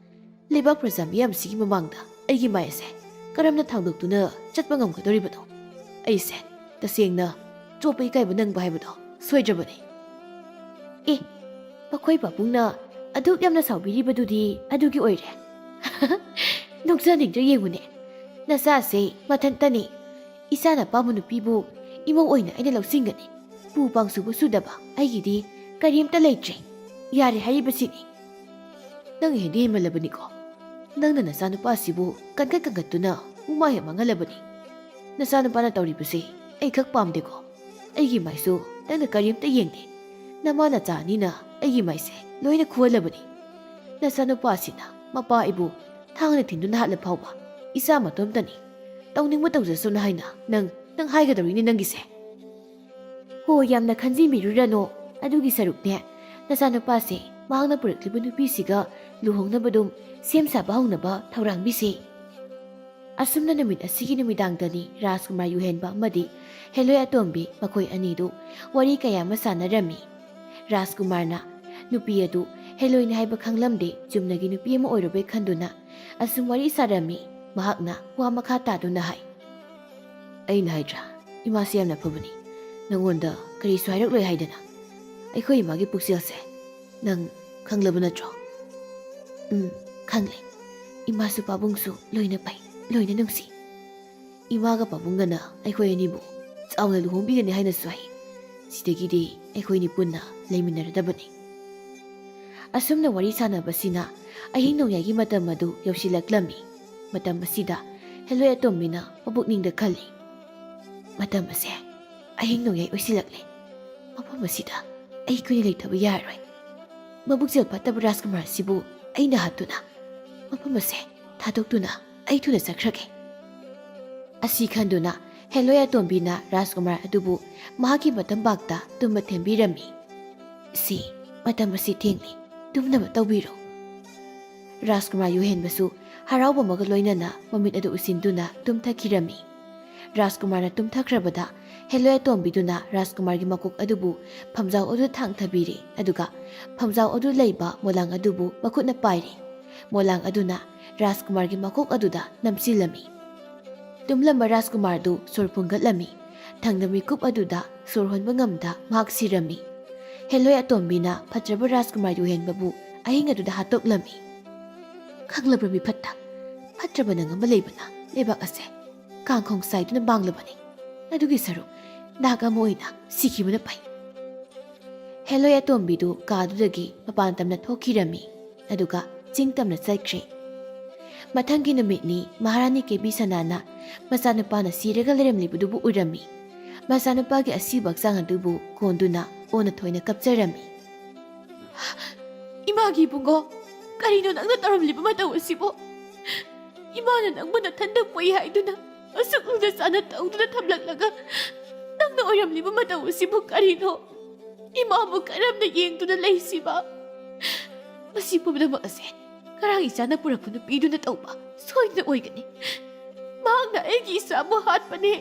ꯂꯩꯕꯥꯛ ꯄ꯭ꯔꯖꯥ ꯃꯤꯌꯥꯝꯁꯤꯒꯤ ꯃꯃꯥꯡꯗ ꯑꯩꯒꯤ ꯃꯥꯏ ꯑꯁꯦ ꯀꯔꯝꯅ ꯊꯥꯡꯗꯣꯛꯇꯨꯅ ꯆꯠꯄ ꯉꯝꯒꯗꯧꯔꯤꯕꯅꯣ? ꯑꯩꯁꯦ ꯇꯁꯦꯡꯅ ꯆꯣꯞꯄ ꯏꯀꯥꯏꯕ ꯅꯪꯕ ꯍꯥꯏꯕꯗꯣ ꯁꯣꯏꯗ꯭ꯔꯕꯅꯤ꯫" "ꯑꯦ, ꯃꯈꯣꯏ ꯄꯥꯕꯨꯡꯅ ꯑꯗꯨꯛ ꯌꯥꯝꯅ ꯁꯥꯎꯕꯤꯔꯤꯕꯗꯨꯗꯤ ꯑꯗꯨꯒꯤ ꯑꯣꯏꯔꯦ꯫ ꯅꯣꯛꯆꯅꯤꯡꯗ꯭ꯔ ꯌꯦꯡꯉꯨꯅꯦ, ꯅꯆꯥꯁꯦ ꯃꯊꯟꯇꯅꯤ꯫ ꯏꯆꯥꯅ ꯑꯄꯥꯝꯕ ꯅꯨꯄꯤꯕꯨ ꯏꯃꯧ ꯑꯣꯏꯅ ꯑꯩꯅ ꯂꯧꯁꯤꯟꯒꯅꯤ꯫ ꯄꯨ ꯄꯥꯡꯁꯨꯕ ꯁꯨꯗꯕ ꯑꯩꯒꯤꯗꯤ ꯀꯔꯤꯝꯇ ꯂꯩꯇ꯭ꯔꯦ꯫ ꯌꯥꯔꯦ ꯍꯥꯏꯔꯤꯕꯁꯤꯅꯤ꯫ ꯅꯪ ꯍꯦꯟꯗꯤ ꯍꯦꯟꯃꯜꯂꯕꯅꯤꯀꯣ꯫ ꯅꯪꯅ ꯅꯆꯥꯅꯨꯄꯥꯁꯤꯕꯨ ꯀꯟꯈꯠ ꯀꯟꯈꯠꯇꯨꯅ ꯎꯃꯥ ꯍꯦꯛ ꯃꯥꯡꯍꯜꯂꯕꯅꯤ꯫ ꯅꯆꯥꯅꯨꯄꯥꯅ ꯇꯧꯔꯤꯕꯁꯦ ꯑꯩꯈꯛ ꯄꯥꯝꯗꯦꯀꯣ꯫ ꯑꯩꯒꯤ ꯃꯥꯏꯁꯨ ꯅꯪꯅ ꯀꯔꯤꯝꯇ ꯌꯦꯡꯗꯦ꯫ ꯅꯃꯥ ꯅꯆꯥ ꯑꯅꯤꯅ ꯑꯩꯒꯤ ꯃꯥꯏꯁꯦ ꯂꯣꯏꯅ ꯈꯨꯍꯜꯂꯕꯅꯤ꯫ ꯅꯆꯥꯅꯨꯄꯥꯁꯤꯅ ꯃꯄꯥ ꯑꯩꯕꯨ ꯊꯥꯡꯅ ꯊꯤꯟꯗꯨꯅ ꯍꯥꯠꯂ ꯐꯥꯎꯕ ꯏꯆꯥ ꯃꯇꯣꯝꯇꯅꯤ꯫ ꯇꯧꯅꯤꯡꯕ ꯇꯧꯖꯁꯅꯨ ꯍꯥꯏꯅ ꯅꯪ, ꯅꯪ ꯍꯥꯏꯒꯗꯧꯔꯤꯅꯦ ꯅꯪꯒꯤꯁꯦ꯫ ꯍꯣ, ꯌꯥꯝꯅ ꯈꯟꯖꯤꯟꯕꯤꯔꯨꯔꯅꯨ꯫ ꯑꯗꯨꯒꯤ ꯁꯔꯨꯛꯅꯦ, ꯅꯆꯥꯅꯨꯄꯥꯁꯦ ꯃꯍꯥꯛꯅ ꯄꯨꯔꯛꯂꯤꯕ ꯅꯨꯄꯤꯁꯤꯒ ꯂꯨꯍꯣꯡꯅꯕ ꯑꯗꯨꯝ ꯁꯦꯝ ꯁꯥꯕ ꯍꯧꯅꯕ ꯊꯧꯔꯥꯡꯕꯤꯁꯤ꯫ ꯑꯁꯨꯝꯅ ꯅꯨꯃꯤꯠ ꯑꯁꯤꯒꯤ ꯅꯨꯃꯤꯗꯥꯡꯗꯅꯤ ꯔꯥꯖꯀꯨꯃꯥꯔ ꯌꯨꯍꯦꯟꯕ ꯑꯃꯗꯤ ꯍꯦꯂꯣꯏ ꯑꯇꯣꯝꯕꯤ ꯃꯈꯣꯏ ꯑꯅꯤꯗꯨ ꯋꯥꯔꯤ ꯀꯌꯥ ꯑꯃ ꯁꯥꯟꯅꯔꯝꯃꯤ꯫ ꯔꯥꯖꯀꯨꯃꯥꯔꯅ ꯅꯨꯄꯤ ꯑꯗꯨ ꯍꯦꯂꯣꯏꯅꯤ ꯍꯥꯏꯕ ꯈꯪꯂꯝꯗꯦ, ꯆꯨꯝꯅꯒꯤ ꯅꯨꯄꯤ ꯑꯃ ꯑꯣꯏꯔꯕꯣꯏ ꯈꯟꯗꯨꯅ ꯑꯁꯨꯝ ꯋꯥꯔꯤ ꯁꯥꯔꯝꯃꯤ꯫ ꯃꯍꯥꯛꯅ ꯋꯥ ꯃꯈꯥ ꯇꯥꯗꯨꯅ ꯍꯥꯏ, "ꯑꯩꯅ ꯍꯥꯏꯗ꯭ꯔꯥ, ꯏꯃꯥꯁꯤ ꯌꯥꯝꯅ ꯐꯕꯅꯤ, ꯅꯪꯉꯣꯟꯗ ꯀꯔꯤꯁꯨ ꯍꯥꯏꯔꯛꯂꯣꯏ ꯍꯥꯏꯗꯅ꯫ ꯑꯩꯈꯣꯏ ꯏꯃꯥꯒꯤ ꯄꯨꯛꯆꯦꯜꯁꯦ ꯅꯪ ꯈꯪꯂꯕ ꯅꯠꯇ꯭ꯔꯣ?" "ꯎꯝ, ꯈꯪꯂꯦ꯫ ꯏꯃꯥꯁꯨ ꯄꯥꯕꯨꯡꯁꯨ ꯂꯣꯏꯅ ꯐꯩ, ꯂꯣꯏꯅ ꯅꯨꯡꯁꯤ꯫ ꯏꯃꯥꯒ ꯄꯥꯕꯨꯡꯒꯅ ꯑꯩꯈꯣꯏ ꯑꯅꯤꯕꯨ ꯆꯥꯎꯅ ꯂꯨꯍꯣꯡꯕꯤꯒꯅꯤ ꯍꯥꯏꯅꯁꯨ ꯍꯥꯏ꯫ ꯁꯤꯗꯒꯤꯗꯤ ꯑꯩꯈꯣꯏꯅꯤ ꯄꯨꯟꯅ ꯂꯩꯃꯤꯟꯅꯔꯗꯕꯅꯤ꯫" ꯑꯁꯨꯝꯅ ꯋꯥꯔꯤ ꯁꯥꯟꯅꯕꯁꯤꯅ ꯑꯍꯤꯡ ꯅꯣꯡꯌꯥꯏꯒꯤ ꯃꯇꯝ ꯑꯗꯨ ꯌꯧꯁꯤꯜꯂꯛꯂꯝꯃꯤ꯫ ꯃꯇꯝ ꯑꯁꯤꯗ ꯍꯦꯂꯣꯏ ꯑꯇꯣꯝꯕꯤꯅ ꯃꯄꯨꯛꯅꯤꯡꯗ ꯈꯜꯂꯤ, "ꯃꯇꯝ ꯑꯁꯦ ꯑꯍꯤꯡ ꯅꯣꯡꯌꯥꯏ ꯑꯣꯏꯁꯤꯜꯂꯛꯂꯦ꯫ ꯃꯐꯝ ꯑꯁꯤꯗ ꯑꯩ ꯀꯨꯏꯅ ꯂꯩꯊꯕ ꯌꯥꯔꯔꯣꯏ꯫ ꯃꯕꯨꯛꯆꯦꯜ ꯐꯠꯇꯕ ꯔꯥꯖꯀꯨꯃꯥꯔ ꯑꯁꯤꯕꯨ ꯑꯩꯅ ꯍꯥꯠꯇꯨꯅ ꯃꯐꯝ ꯑꯁꯦ ꯊꯥꯗꯣꯛꯇꯨꯅ ꯑꯩ ꯊꯨꯅ ꯆꯠꯈ꯭ꯔꯒꯦ꯫" ꯑꯁꯤ ꯈꯟꯗꯨꯅ ꯍꯦꯂꯣꯏ ꯑꯇꯣꯝꯕꯤꯅ ꯔꯥꯖꯀꯨꯃꯥꯔ ꯑꯗꯨꯕꯨ ꯃꯍꯥꯛꯀꯤ ꯃꯇꯝꯕꯥꯛꯇ ꯇꯨꯝꯕ ꯊꯦꯝꯕꯤꯔꯝꯃꯤ꯫ "ꯁꯤ, ꯃꯇꯝ ꯑꯁꯤ ꯊꯦꯡꯂꯤ, ꯇꯨꯝꯅꯕ ꯇꯧꯕꯤꯔꯣ꯫" ꯔꯥꯖꯀꯨꯃꯥꯔ ꯌꯨꯍꯦꯟꯕꯁꯨ ꯍꯔꯥꯎꯕ ꯑꯃꯒ ꯂꯣꯏꯅꯅ ꯃꯃꯤꯠ ꯑꯗꯨ ꯎꯏꯁꯤꯟꯗꯨꯅ ꯇꯨꯝꯊꯈꯤꯔꯝꯃꯤ꯫ ꯔꯥꯖꯀꯨꯃꯥꯔꯅ ꯇꯨꯝꯊꯈ꯭ꯔꯕꯗ ꯍꯦꯂꯣꯏ ꯑꯇꯣꯝꯕꯤꯗꯨꯅ ꯔꯥꯖꯀꯨꯃꯥꯔꯒꯤ ꯃꯀꯣꯛ ꯑꯗꯨꯕꯨ ꯐꯝꯖꯥꯎ ꯑꯗꯨꯗ ꯊꯥꯡꯊꯕꯤꯔꯦ, ꯑꯗꯨꯒ ꯐꯝꯖꯥꯎ ꯑꯗꯨ ꯂꯩꯕ ꯃꯣꯂꯥꯡ ꯑꯗꯨꯕꯨ ꯃꯈꯨꯠꯅ ꯄꯥꯏꯔꯦ꯫ ꯃꯣꯂꯥꯡ ꯑꯗꯨꯅ ꯔꯥꯖꯀꯨꯃꯥꯔꯒꯤ ꯃꯀꯣꯛ ꯑꯗꯨꯗ ꯅꯝꯁꯤꯜꯂꯝꯃꯤ꯫ ꯇꯨꯝꯂꯝꯕ ꯔꯥꯖꯀꯨꯃꯥꯔꯗꯨ ꯁꯣꯔ ꯐꯨꯟꯒꯠꯂꯝꯃꯤ꯫ ꯊꯪꯅ ꯃꯤꯀꯨꯞ ꯑꯗꯨꯗ ꯁꯣꯔ ꯍꯣꯟꯕ ꯉꯝꯗ ꯃꯍꯥꯛ ꯁꯤꯔꯝꯃꯤ꯫ ꯍꯦꯂꯣꯏ ꯑꯇꯣꯝꯕꯤꯅ ꯐꯠꯇ꯭ꯔꯕ ꯔꯥꯖꯀꯨꯃꯥꯔ ꯌꯨꯍꯦꯟꯕꯕꯨ ꯑꯍꯤꯡ ꯑꯗꯨꯗ ꯍꯥꯠꯇꯣꯛꯂꯝꯃꯤ꯫ ꯈꯪꯂꯕ꯭ꯔ ꯃꯤꯐꯠꯇ? ꯐꯠꯇ꯭ꯔꯕ ꯅꯪ ꯑꯃ ꯂꯩꯕꯅ ꯂꯩꯕꯥꯛ ꯑꯁꯦ ꯀꯥꯡꯈꯣꯡ ꯁꯥꯏꯗꯨꯅ ꯃꯥꯡꯂꯕꯅꯤ꯫ ꯑꯗꯨꯒꯤ ꯁꯔꯨꯛ ꯅꯍꯥꯛ ꯑꯃ ꯑꯣꯏꯅ ꯁꯤꯈꯤꯕꯅ ꯐꯩ꯫ ꯍꯦꯂꯣꯏ ꯑꯇꯣꯝꯕꯤꯗꯨ ꯀꯥꯗꯨꯗꯒꯤ ꯃꯄꯥꯟ ꯇꯝꯅ ꯊꯣꯛꯈꯤꯔꯝꯃꯤ, ꯑꯗꯨꯒ ꯆꯤꯡ ꯇꯝꯅ ꯆꯠꯈ꯭ꯔꯦ꯫ ꯃꯊꯪꯒꯤ ꯅꯨꯃꯤꯠꯅꯤ ꯃꯍꯥꯔꯥꯅꯤ ꯀꯦꯕꯤ ꯁꯅꯥꯅ ꯃꯆꯥꯅꯨꯄꯥꯅ ꯁꯤꯔꯒ ꯂꯩꯔꯝꯂꯤꯕꯗꯨꯕꯨ ꯎꯔꯝꯃꯤ꯫ ꯃꯆꯥꯅꯨꯄꯥꯒꯤ ꯑꯁꯤꯕ ꯍꯛꯆꯥꯡ ꯑꯗꯨꯕꯨ ꯀꯣꯟꯗꯨꯅ ꯑꯣꯟꯅ ꯊꯣꯏꯅ ꯀꯞꯆꯔꯝꯃꯤ꯫ "ꯏꯃꯥꯒꯤ ꯏꯕꯨꯡꯉꯣ, ꯀꯔꯤꯅꯣ ꯅꯪꯅ ꯇꯧꯔꯝꯂꯤꯕ ꯃꯇꯧ ꯑꯁꯤꯕꯨ? ꯏꯃꯥꯅ ꯅꯪꯕꯨ ꯅꯊꯟꯗ ꯄꯣꯛꯏ ꯍꯥꯏꯗꯨꯅ ꯑꯁꯨꯛ ꯂꯨꯅ ꯆꯥꯅ ꯇꯧꯗꯨꯅ ꯊꯝꯂꯛꯂꯒ ꯅꯪꯅ ꯑꯣꯏꯔꯝꯂꯤꯕ ꯃꯇꯧ ꯑꯁꯤꯕꯨ ꯀꯔꯤꯅꯣ? ꯏꯃꯥꯕꯨ ꯀꯔꯝꯅ ꯌꯦꯡꯗꯨꯅ ꯂꯩꯁꯤꯕ? ꯃꯁꯤ ꯄꯨꯝꯅꯃꯛ ꯑꯁꯦ ꯀꯔꯥꯡ ꯏꯆꯥꯅ ꯄꯨꯔꯛꯄ ꯅꯨꯄꯤꯗꯨꯅ ꯇꯧꯕ ꯁꯣꯏꯗꯅ ꯑꯣꯏꯒꯅꯤ꯫ ꯃꯍꯥꯛꯅ ꯑꯩꯒꯤ ꯏꯆꯥꯕꯨ ꯍꯥꯠꯄꯅꯦ꯫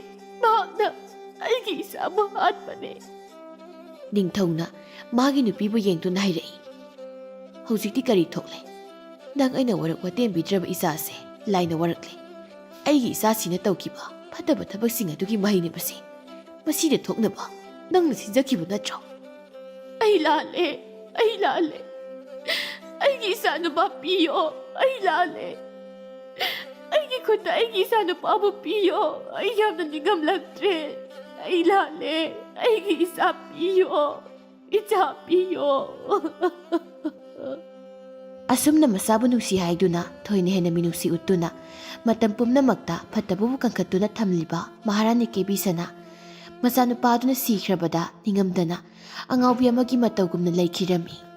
ꯃꯍꯥꯛꯅ ꯑꯩꯒꯤ ꯏꯆꯥꯕꯨ ꯍꯥꯠꯄꯅꯦ꯫" ꯅꯤꯡꯊꯧꯅ ꯃꯥꯒꯤ ꯅꯨꯄꯤꯕꯨ ꯌꯦꯡꯗꯨꯅ ꯍꯥꯏꯔꯛꯏ, "ꯍꯧꯖꯤꯛꯇꯤ ꯀꯔꯤ ꯊꯣꯛꯂꯦ? ꯅꯪ ꯑꯩꯅ ꯋꯥꯔꯛ ꯋꯥꯇꯦꯝꯕꯤꯗ꯭ꯔꯕ ꯏꯆꯥꯁꯦ ꯂꯥꯏꯅ ꯋꯥꯔꯛꯂꯦ꯫ ꯑꯩꯒꯤ ꯏꯆꯥꯁꯤꯅ ꯇꯧꯈꯤꯕ ꯐꯠꯇꯕ ꯊꯕꯛꯁꯤꯡ ꯑꯗꯨꯒꯤ ꯃꯍꯩꯅꯦ ꯃꯁꯤ꯫ ꯃꯁꯤꯗ ꯊꯣꯛꯅꯕ ꯅꯪꯅ ꯁꯤꯟꯖꯈꯤꯕ ꯅꯠꯇ꯭ꯔꯣ?" "ꯑꯩ ꯂꯥꯜꯂꯦ, ꯑꯩ ꯂꯥꯜꯂꯦ꯫ ꯑꯩꯒꯤ ꯏꯆꯥꯅꯨꯄꯥ ꯄꯤꯌꯣ, ꯑꯩ ꯂꯥꯜꯂꯦ꯫ ꯑꯩꯒꯤ ꯈꯨꯠꯇ ꯑꯩꯒꯤ ꯏꯆꯥꯅꯨꯄꯥꯕꯨ ꯄꯤꯌꯣ꯫ ꯑꯩ ꯌꯥꯝꯅ ꯅꯤꯡꯉꯝꯂꯛꯇ꯭ꯔꯦ꯫ ꯑꯩ ꯂꯥꯜꯂꯦ꯫ ꯑꯩꯒꯤ ꯏꯆꯥ ꯄꯤꯌꯣ, ꯏꯆꯥ ꯄꯤꯌꯣ꯫" ꯑꯁꯨꯝꯅ ꯃꯆꯥꯕꯨ ꯅꯨꯡꯁꯤ ꯍꯥꯏꯗꯨꯅ ꯊꯣꯏꯅ ꯍꯦꯟꯅ ꯃꯤꯅꯨꯡꯁꯤ ꯎꯠꯇꯨꯅ ꯃꯇꯝ ꯄꯨꯝꯅꯃꯛꯇ ꯐꯠꯇꯕꯕꯨ ꯀꯟꯈꯠꯇꯨꯅ ꯊꯝꯂꯤꯕ ꯃꯍꯥꯔꯥꯅꯤ ꯀꯦꯕꯤ ꯁꯅꯥ ꯃꯆꯥꯅꯨꯄꯥꯗꯨꯅ ꯁꯤꯈ꯭ꯔꯕꯗ ꯅꯤꯡꯉꯝꯗꯅ ꯑꯉꯥꯎꯕꯤ ꯑꯃꯒꯤ ꯃꯇꯧꯒꯨꯝꯅ ꯂꯩꯈꯤꯔꯝꯃꯤ꯫